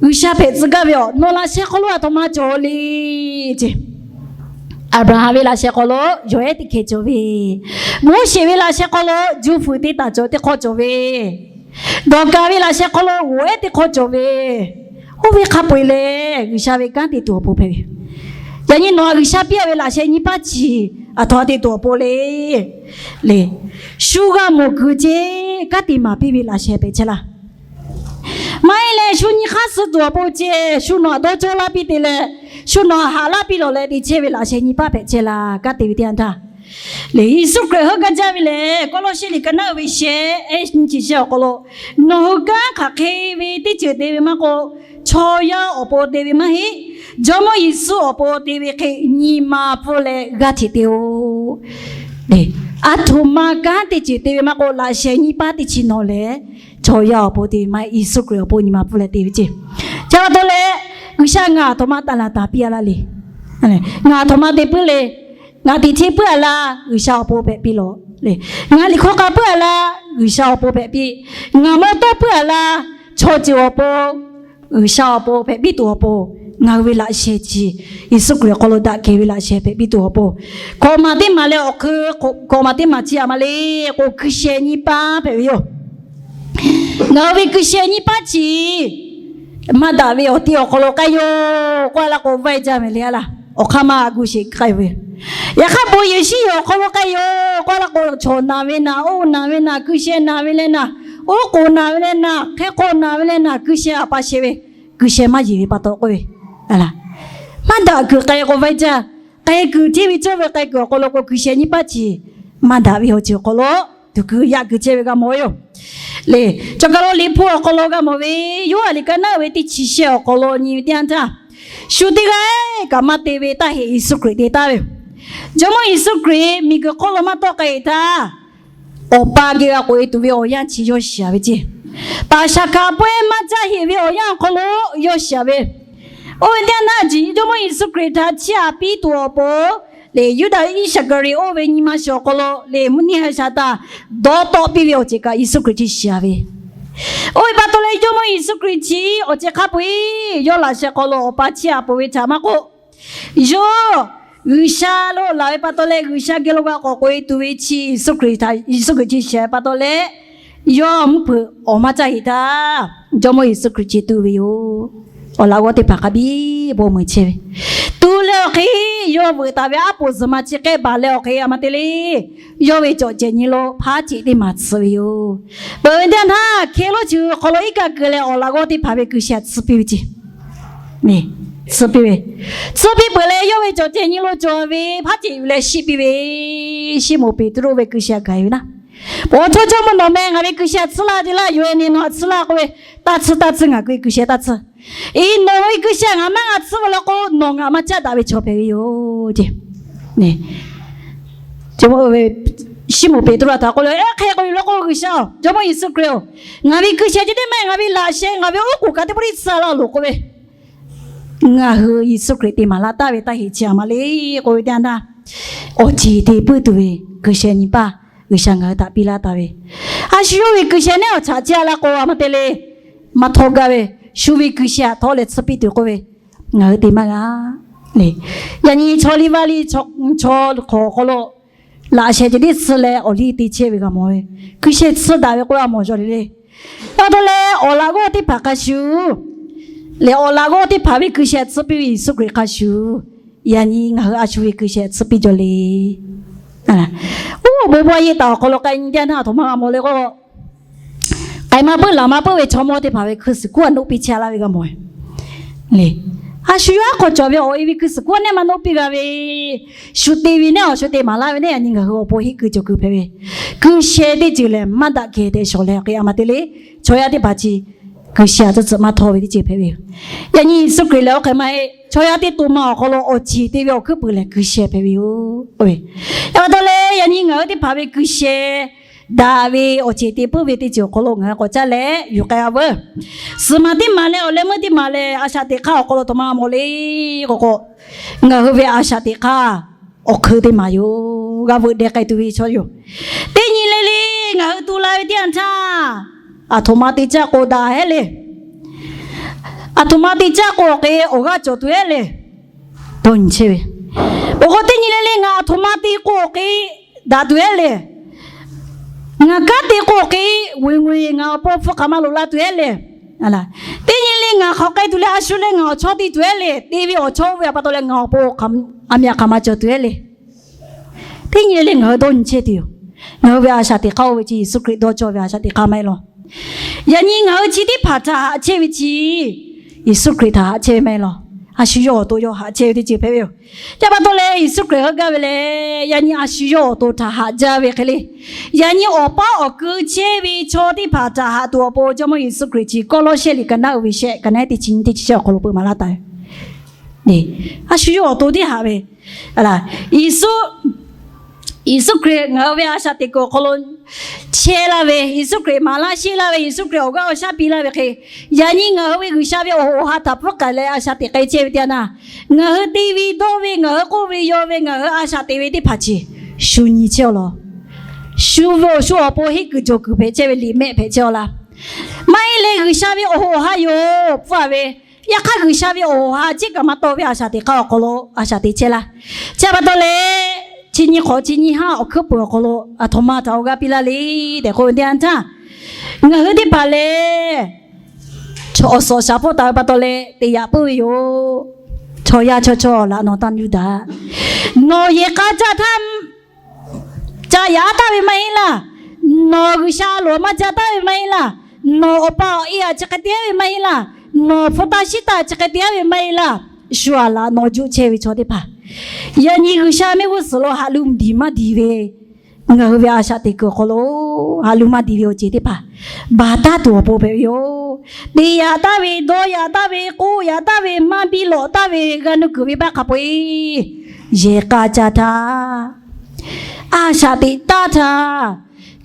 G'uiˬsha hpehꞈ tcuh gaˇ ve yoˬ. Nawˬ laꞈ sheh hk'aw lo a htoꞈ ma cawˬ le ce. Aˍbraˍhanˍ ve laꞈ sheh hk'aw lo yawˬ ehˉ teˇ hkeh cawˬ ve, Moˉseˍ ve laꞈ sheh hk'aw lo juˇ fuiˍ teˇ taˍ cawˬ teˇ hk'awˇ cawˬ ve, Dawˍkaˍ ve laꞈ sheh hk'aw lo g'oˬ ehˉ teˇ hk'awˇ cawˬ ve, oˇ ve hk'a peu-eˬ lehˬ G'uiˬsha ve kanˉ te tuˬ awˬ pon hpehꞈ ve. Yaꞈ nyi nawˬ a G'uiˬsha piˇ a ve laꞈ sheh nyiˇ paˆ chi a htoꞈ ma te tuˬ awˬ pon le. Le, shu g'a mawˬ kuiˬ ce, kanˉ te maˍ piˇ ve laꞈ sheh hpehꞈ chehˇ laˇ. Maˇ heˆ leh shu nyi hk'aˇ suh tuˬ awˬ pon ce, shu nawˬ a dawˇ cawˇ laˇ piˇ te leh, shu nawˬ a haꞈ laˇ piˇ lawˬ leh te chehˇ ve laꞈ sheh nyiˇ paˆ hpehꞈ chehˇ laˇ. Kanˉ te ve teˇ yanˇ htaˇ le, Yeˍsuˆ Hkriꞈ heuˆ gaˇ jaˇ ve lehˬ, Kawˇlawˇsehˇ liꞈ ka naˉ ve shehˆ ehˉ nyiˇ chi shehˆ awˬ hk'aw lo, nawˬ hui kanˉ hk'aˬ hk'e ve teˇ ceuˬ te ve maˇ k'o, chaw yaˇ awˬ pon te ve maˇ heˆ. Jawˇmawˇ Yeˍsuˆ awˬ pon te ve hk'e nyi ma pfuhˇ leh g'aˇ hteꞈ te-oˬ. A htoꞈ ma kanˉ teˇ ceuˬ te ve maˇ k'o, laꞈ sheh nyiˇ paˆ teˇ chi nawˬ lehˬ, chaw yaˇ awˬ pon te ve maˇ heˆ, Yeˍsuˆ Hkriꞈ awˬ pon nyi ma pfuhˇ leh te ve ceˇ. Chi pa taw leh, G'uiˬsha ngaˬ a htoꞈ ma taˍ laˬ taˍ piˇ a laˇ le. Ngaˬ a htoꞈ ma te puiˉ le. Ngaˬ teꞈ hteˇ puiˉ a laˇ, G'uiˬsha awˬ pon hpehꞈ piˇ lawˬ le. Ngaˬ liꞈ hkawˇ k'a puiˉ a laˇ, G'uiˬsha awˬ pon hpehꞈ piˇ. Ngaˬ mawˇ tawˇ puiˉ a laˇ, chaw ceuˬ awˬ pon, G'uiˬsha awˬ pon hpehꞈ piˇ tuˬ awˬ pon, ngaˬ hui ve laꞈ sheh chi, Yeˍsuˆ Hkriꞈ awˬ hk'aw lo daꞈ kehˬ ve laꞈ sheh hpehꞈ piˇ tuˬ awˬ pon, hkawꞈ maˬ teˇ maˬ leh awˬ hk'eun, hkawꞈ maˬ teˇ maˬ chi a ma le k'o, hkui sheh nyiˇ paˆ hpehꞈ ve yoˬ. Ngaˬ hui ve hkui sheh nyiˇ paˆ chi maˇ daꞈ ve awˬ ti awˬ hk'aw lo k'ai yoˬ k'oˆ a laˇ k'o, vaiˇ jaˇ ve le a laˇ. Awˬ hk'aˇ maˇ g'a gu sheˍ k'ai ve. Yaꞈ hk'aˇ bon yehˬ shiˉ yehˬ awˬ hk'aw lo k'ai yoˬ k'oˆ a laˇ k'o, chaw naˬ ve naˬ, oˇ naˬ ve naˬ, hkui sheh naˬ ve leh naˬ, oˉ k'oˍ naˬ ve leh naˬ, hk'e k'o naˬ ve leh naˬ, kuiˬ sheh aꞈ pa shehˍ ve, kuiˬ sheh maˇ yeˬ ve pa taw k'oˆ ve, maˇ daꞈ kuiˬ k'ai k'o vaiˇ jaˇ. K'ai kuiˬ hteˇ ve cawˇ ve k'ai kuiˬ awˬ hk'aw lo k'o, kuiˬ sheh nyiˇ paˆ chi maˇ daꞈ ve awˬ ceuˬ awˬ hk'aw lo tuˬ kuiˬ yaꞈ kuiˬ chehˇ ve g'a mawˬ ve yoˬ. Lehˬ, cawˬ kaˬ lo Liꞈ hpu awˬ hk'aw lo g'a mawˬ ve, Yoˇhanˬ liꞈ ka naˉ ve teˇ chi shehˆ awˬ hk'aw lo nyi ve teˇ yanˇ htaˇ, shu teˇ g'aˇ kaꞈ maˇ te ve taˇ heꞈ Yeˍsuˆ Hkriꞈ te taˍ ve yoˬ. Jawˇmawˇ Yeˍsuˆ Hkriꞈ miˬguiˬ hk'oˆ lo maˇ tawˆ k'ai htaˇ, Awˬ pa geh g'a k'oꞈ e tuˬ ve awˬ yanˇ chi yawˇ shiˍ ve ceˇ. Paˍ shaˍ hkaˍ pawehˇ maˇ caˇ heꞈ ve awˬ yanˇ awˬ hk'aw lo yawˇ shiˍ ve. Oˇ ve teˇ yanˇ htaˇ, Jawˇmawˇ Yeˍsuˆ Hkriꞈ htaꞈ chiˇ aꞈ piˇ tuˬ awˬ pon, lehˬ, Yuˇdaꞈ Iˉsaˍkaˍriˍoˆ oˇ ve nyi ma shiˍ awˬ hk'aw lo lehˬ, mvuhˇ nyi ha shaˍ htaꞈ dawˇ tawˆ piˇ ve awˬ ceuˬ kaꞈ Yeˍsuˆ Hkriꞈ chi shiˍ ve. Oˇ ve pa taw leh Jawˇmawˇ Yeˍsuˆ Hkriꞈ chi awˬ ceuˬ hk'a peu-eˬ yawˇ laꞈ sheh hk'aw lo Awˬ pa chiˇ aꞈ peuˬ ve htaꞈ maˇ k'oˆ, yawˇ G'uiˬsha lo laˬ ve pa taw leh, G'uiˬsha geh lo g'a k'awꞈ k'oꞈ e tuˬ ve chi Yeˍsuˆ Hkriꞈ htaꞈ, Yeˍsuˆ Hkriꞈ chi shiˍ ve pa taw leh, yawˇ mvuhˇ hpeuꞈ awˬ maˇ caˇ heꞈ htaˇ, Jawˇmawˇ Yeˍsuˆ Hkriꞈ chi tu ve yoˬ. Awˬ laꞈ g'awˇ teˇ hpaˍ hk'a biˇ bon meuˬ chehˇ ve, tu leh awˬ hk'e yawˇ veuꞈ taˍ ve aˉ poꞈ zuhˬ ma chi k'ehˆ baˬ leh awˬ hk'e a ma te le, yawˇ ve cawˬ cehˬ nyi lo hpaˉ ceꞈ teˇ maˬ tsuhꞈ ve yoˬ. Peuˬ ve teˇ yanˇ htaˇ, hkeh lonˉ chi hk'aw lo iˉ kaˆ keu leh awˬ laꞈ g'awˇ teˇ hpaˍ ve kuiˬ sheh tsuhˇ piˇ ve ceˇ. Tsuhˇ piˇ ve, tsuhˇ piˇ peuˬ leh yawˇ ve cawˬ cehˬ nyi lo cawˬ ve hpaˉ ceꞈ yuˬ leh shiˆ piˇ ve. Siˉmonˍ Peˍtruˆ ve kuiˬ sheh gaˬ ve naˉ, Paw chawˇ chawˇ mvuhˇ nawˬ meh, ngaˬ ve kuiˬ sheh tsuhˇ laˇ te laˇ yoˬ, eˬ, nawˬ htaꞈ tsuhˇ laˇ k'oˆ ve, taˇ tsuhˇ, taˇ tsuhˇ, ngaˬ kuiˬ kuiˬ sheh taˇ tsuhˇ. Eˬ, nawˬ ve kuiˬ sheh ngaˬ maˇ g'a tsuhˇ ve law k'o, nawˬ ngaˬ maˇ caˉ daꞈ ve chaw hpehꞈ ve yoˬ ceˇ. Siˉmonˍ Peˍtruˆ htaꞈ k'oˆ le, Eˬ, hk'e k'oˆ ve law k'o, G'uiˬsha-oˬ, Jawˇmawˇ Yeˍsuˆ Hkriꞈ-oˬ, ngaˬ ve kuiˬ sheh chi teˇ maˇ heˆ, ngaˬ ve laꞈ sheh, ngaˬ ve oˉ k'oˍ kaꞈ teˇ pawˆ tiˉ tsuhˇ laˇ loˬ k'oˆ ve, ngaˬ hui Yeˍsuˆ Hkriꞈ te maˍ laˇ taˍ ve taˇ heꞈ chi a ma le k'oˆ ve teˇ yanˇ htaˇ, awˬ ceˬ te puiˉ tuˬ ve kuiˬ sheh nyi paˇ G'uiˬsha ngaˬ hui htaꞈ piˇ laˇ taˍ ve. A shu yawˇ ve kuiˬ sheh neˉ awˬ chaꞈ chehˇ a laˇ k'o, a ma te le, maˇ htawˇ gaˇ ve, shu ve kuiˬ sheh htaꞈ htawˇ leh tsuhˇ piˇ tuˬ k'oˆ ve, ngaˬ hui te maˇ g'a le. Yaꞈ nyi chaw liˇ vaˇ liˇ chaw hk'awꞈ hk'aw lo laꞈ sheh ceh tiˉ tsuhˇ leh awˬ liˇ te chehˇ ve g'a mawˬ ve, kuiˬ sheh tsuhˇ daꞈ ve k'oˆ a mawˬ jaw le le. A htoꞈ ma te le, awˬ laꞈ g'awˇ teˇ hpaˍ hk'a shuˍ lehˬ, awˬ laꞈ g'awˇ teˇ hpaˍ ve kuiˬ sheh tsuhˇ piˇ ve Yeˍsuˆ Hkriꞈ hk'a shuˍ, yaꞈ nyi ngaˬ hui a shu ve kuiˬ sheh tsuhˇ piˇ jaw le. Oˇ, bon bon a yeˇ taˍ awˬ hk'aw lo k'ai nyi jaˇ htaˇ, a htoꞈ ma g'a mawˬ le k'o, k'ai maˇ puiˉ laˬ maˇ puiˉ ve chaw mawˇ teˇ hpaˍ ve hkui suhˍ kuˉ a noˆ piˇ chehˇ laˇ ve g'a mawˬ le. A shu yawˇ aˉ hk'aw cawˬ ve awˬ e ve hkui suhˍ kuˉ a neˉ maˇ noˆ piˇ g'a ve, shu te ve neˉ awˬ shu te maˍ laˇ ve neˉ, yaꞈ nyi ngaˬ hui awˬ pon heˆ kuiˬ cawˬ kuiˬ hpehꞈ ve, kuiˬ sheh teˇ ceuˬ lehˬ maˇ daꞈ kehˬ tehꞈ shawˍ leh hk'e a ma te le, chaw yaˇ teˇ hpaˍ chi kuiˬ sheh a tcuhˉ tcuhꞈ maˇ htawˇ ve teˇ ceuˬ hpehꞈ ve yoˬ. Yaꞈ nyi Yeˍsuˆ Hkriꞈ lehˬ oˇ hk'e maˇ heˆ, chaw yaˇ teˇ to ma awˬ hk'aw lo awˬ ceˬ te ve awˬ hkuiˉ puiˍ lehˬ kuiˬ sheh hpehꞈ ve yoˬ. Yaꞈ pa taw leh, yaꞈ nyi ngaˬ hui teˇ hpaˍ ve kuiˬ sheh daꞈ ve awˬ ceˬ te puiˉ ve teˇ ceuˬ awˬ hk'aw lo ngaˬ hui k'awꞈ caˇ leh yuˬ k'ai a veuˬ. Suhˍ maˬ teˇ maˬ leh awˬ leh meuˇ teˇ maˬ lehˬ, a shaꞈ teꞈ hk'aˇ awˬ hk'aw lo a htoꞈ ma mawˬ le k'o k'o, ngaˬ hui ve a shaꞈ teꞈ hk'aˇ awˬ hkui teˇ maˬ yoˬ. G'a veuꞈ deh k'ai tuˬ ve chaw yoˬ. Teˇ nyi le le ngaˬ hui tu la ve teˇ yanˇ htaˇ, a htoꞈ ma te caˇ k'o daꞈ hehˉ le. A htoꞈ ma te caˇ k'o awˬ hk'e awˬ g'aˇ cawˬ tuˬ hehˉ le. Dawˇ nyi chehˇ ve, awˬ k'o teˇ nyi le le ngaˬ a htoꞈ ma te k'o awˬ hk'e daꞈ tuˬ hehˉ le. Ngaˬ kanˉ te k'o awˬ hk'e g'oˬ g'oˬ eˬ ngaˬ awˬ pon hpfuhˇ hk'aˬ ma loꞈ la tuˬ hehˉ le. Teˇ nyi le ngaˬ hk'aˬ k'ai tuˬ leh a shu leh ngaˬ awˬ chawˇ te tuˬ hehˉ le. Te ve awˬ chawˇ oˇ ve a pa taw leh ngaˬ awˬ pon a miˬ a hk'aˬ ma cawˬ tuˬ hehˉ le. Teˇ nyi le le ngaˬ hui dawˇ nyi chehˇ tuˬ yoˬ. Ngaˬ hui ve a shaꞈ teꞈ hk'aˇ oˇ ve chi Yeˍsuˆ Hkriꞈ dawˇ cawˇ ve a shaꞈ teꞈ hk'aˇ maˇ heˆ law. Yaꞈ nyi ngaˬ hui chi teˇ hpaˍ htaꞈ haꞈ chehˇ ve chi Yeˍsuˆ Hkriꞈ htaꞈ haꞈ chehˇ ve maˇ heˆ law. A shu yawˇ awˬ to yawˇ haꞈ chehˇ ve teˇ ceuˬ hpehꞈ ve yoˬ. Chi pa taw leh Yeˍsuˆ Hkriꞈ heuˆ gaˇ ve lehˬ, yaꞈ nyi a shu yawˇ awˬ to htaꞈ haꞈ jaˇ ve hk'e le. Yaꞈ nyi awˬ paˉ awˬ keu chehˇ ve chaw teˇ hpaˍ htaꞈ haꞈ tuˬ awˬ pon Jawˇmawˇ Yeˍsuˆ Hkriꞈ chi Kawˇlawˇshehˇ liꞈ ka naˉ uiˍ ve shehˆ, ka naˉ teˇ chi nyiˇ teˇ chi shehˆ awˬ hk'aw lo peuˬ maˍ laˇ taˍ ve. A shu yawˇ awˬ to teˇ haꞈ ve, Yeˍsuˆ, Yeˍsuˆ Hkriꞈ ngaˬ hui ve a shaꞈ teꞈ kuiˬ awˬ hk'aw lo chehˇ laˇ ve, Yeˍsuˆ Hkriꞈ maˍ laˇ sheˆ laˇ ve, Yeˍsuˆ Hkriꞈ awˬ g'aˇ awˬ shaˉ piˇ laˇ ve hk'e, yaꞈ nyi ngaˬ hui ve G'uiˬsha ve awˬ hoꞈ awˬ ha htaꞈ pfuhˉ k'ai leh a shaꞈ teꞈ k'ai chehˇ ve teˇ yanˇ, ngaˬ hui te ve dawˇ ve, ngaˬ hui k'oˆ ve yaw ve, ngaˬ hui a shaꞈ teꞈ ve teˇ hpaˍ chi shu nyi chehˇ aw law. Shu ve awˬ shu awˬ pon heˆ kuiˬ cawˬ kuiˬ hpehꞈ chehˇ ve liꞈ mehˆ hpehꞈ chehˇ aw laˇ. Maˇ heˆ leh G'uiˬsha ve awˬ hoꞈ awˬ ha yoˬ pfuhˇ a ve, yaꞈ hk'aˇ G'uiˬsha ve awˬ hoꞈ awˬ ha chi kaꞈ maˇ tawˆ ve a shaꞈ teꞈ hk'aˇ awˬ hk'aw lo a shaꞈ teꞈ chehˇ laˇ. Chi pa taw leh, chi nyi hk'awꞈ chi nyi haˉ awˬ hkuiˉ puiˍ awˬ hk'aw lo a htoꞈ ma htaꞈ awˬ g'aˇ piˇ laˇ le tehꞈ k'oˆ ve teˇ yanˇ htaˇ, ngaˬ hui teˇ hpaˍ lehˬ, chaw awˬ suhˍ awˬ shaˍ hpawˇ taˍ ve pa taw leh te yaꞈ puiˉ ve yoˬ. Chaw yaˇ chaw chaw laꞈ nawˬ taˇ nuˇ daꞈ. Nawˬ yehˬ k'a caˇ htaˇ, ca yaꞈ taˍ ve maˇ heˆ laˇ. Nawˬ G'uiˬsha loˍ maˇ ca taˉ ve maˇ heˆ laˇ. Nawˬ awˬ pa awˬ e aꞈ chi hk'e te aˉ ve maˇ heˆ laˇ. Nawˬ hpu taˇ shiˉ taˇ chi hk'e te aˉ ve maˇ heˆ laˇ. Shu aˬ laꞈ nawˬ juˆ chehˇ ve chaw teˇ hpaˍ, yaꞈ nyi G'uiˬsha mehˆ g'uˇ suhˍ lo haꞈ lu diˬ maˇ diˬ ve, ngaˬ hui ve a shaꞈ teꞈ kuiˬ awˬ hk'aw lo haꞈ lu maˇ diˬ ve awˬ ceuˬ teˇ hpaˍ baˬ taˉ tuˬ awˬ pon hpehꞈ ve yoˬ. Teꞈ yaꞈ taˍ ve, dawˇ yaꞈ taˍ ve, k'oˆ yaꞈ taˍ ve, maˇ biˇ lawꞈ taˍ ve g'a nuˇ kuiˬ ve baˆ hk'a peu-eˬ, yehˬ k'a ca htaˇ, a shaꞈ teꞈ taˇ htaˇ,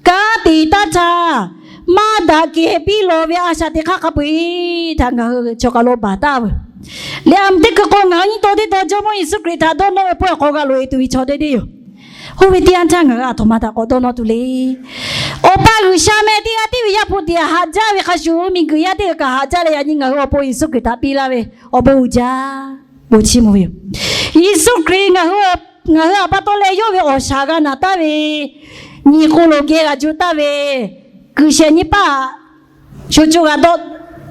kanˉ te taˇ htaˇ, maˇ daꞈ kehˬ piˇ lawˬ ve a shaꞈ teꞈ hk'aˇ hk'a peu-eˬ htaꞈ ngaˬ hui chaw kaˬ lo baˬ taˍ veuˬ. Liꞈ aˬ mvuhˇ teˇ hkui k'o, ngaˬ hui nyi tawˇ teˇ taw Jawˇmawˇ Yeˍsuˆ Hkriꞈ htaꞈ dawˇ nawˇ ve pawehˇ k'awꞈ g'a loꞈ e tuˬ ve chaw deˇ deˇ yoˬ. Oˇ ve teˇ yanˇ htaˇ ngaˬ hui aˬ htoꞈ ma htaꞈ k'awꞈ dawˇ nawˇ tuˬ le. Awˬ pa G'uiˬsha meh teˇ g'aˇ tiˉ ve Yaˇ hpu teꞈ haꞈ jaˇ ve hk'a shuˍ, miˬguiˬ yaˇ teˇ g'aˇ kaꞈ haꞈ jaˇ leh, yaꞈ nyi ngaˬ hui awˬ pon Yeˍsuˆ Hkriꞈ htaꞈ piˇ laˇ ve awˬ bon uiˍ jaˇ, bon chiˇ mvuh ve yoˬ. Yeˍsuˆ Hkriꞈ ngaˬ hui a pa taw leh yawˇ ve awˬ shaˍ g'a naˬ taˍ ve, nyi k'oˆ lo geh g'a juˇ taˍ ve, kuiˬ shehˍ nyi paˆ sho co g'a dawˆ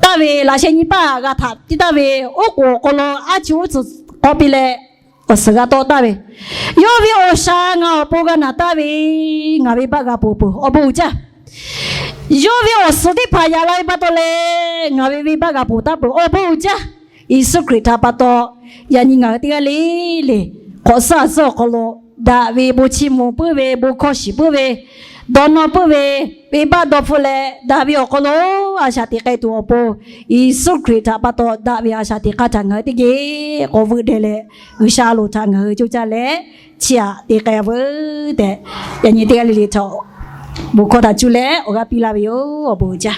taˍ ve, laꞈ sheh nyi paˆ g'a htaꞈ piˇ taˍ ve, oˉ k'oˍ awˬ hk'aw lo aˉ chi uˉ tcuhˍ k'awꞈ piˇ leh, awˬ suhˍ g'a tawˆ taˍ ve, yawˇ ve awˬ shaˍ ngaˬ awˬ pon g'a naˬ taˍ ve, ngaˬ ve baˆ g'a ponˬ peuˬ, awˬ bon uiˍ jaˇ. Yawˇ ve awˬ suhˍ teˇ hpaˍ yaꞈ la ve pa taw leh, ngaˬ ve venˇbaˆ g'a ponˬ taˍ peuˬ, awˬ bon uiˍ jaˇ. Yeˍsuˆ Hkriꞈ htaꞈ pa taw, yaꞈ nyi ngaˬ hui teˇ g'aˇ le le hk'awꞈ suhˉ a suhˉ awˬ hk'aw lo daꞈ ve bon chiˇ mvuh puiˉ ve, bon hkawˇ shiˍ puiˉ ve, dawˇ nawˇ puiˉ ve, venˇbaˆ dawˇ hpfuhˆ leh daꞈ ve awˬ hk'aw lo a shaꞈ teꞈ k'ai tuˬ awˬ pon, Yeˍsuˆ Hkriꞈ htaꞈ pa taw daꞈ ve a shaꞈ teꞈ hk'aˇ htaꞈ ngaˬ hui teˇ geh k'awꞈ veuꞈ deh leh, G'uiˬsha loˍ htaꞈ ngaˬ hui coˇ caˇ leh, chi aꞈ te k'ai a veuˬ tehꞈ, yaꞈ nyi teˇ g'aˇ le le htaꞈ bon hkawˇ htaꞈ cuˇ leh awˬ g'aˇ piˇ laˇ ve yoˬ. Awˬ bon uiˍ jaˇ.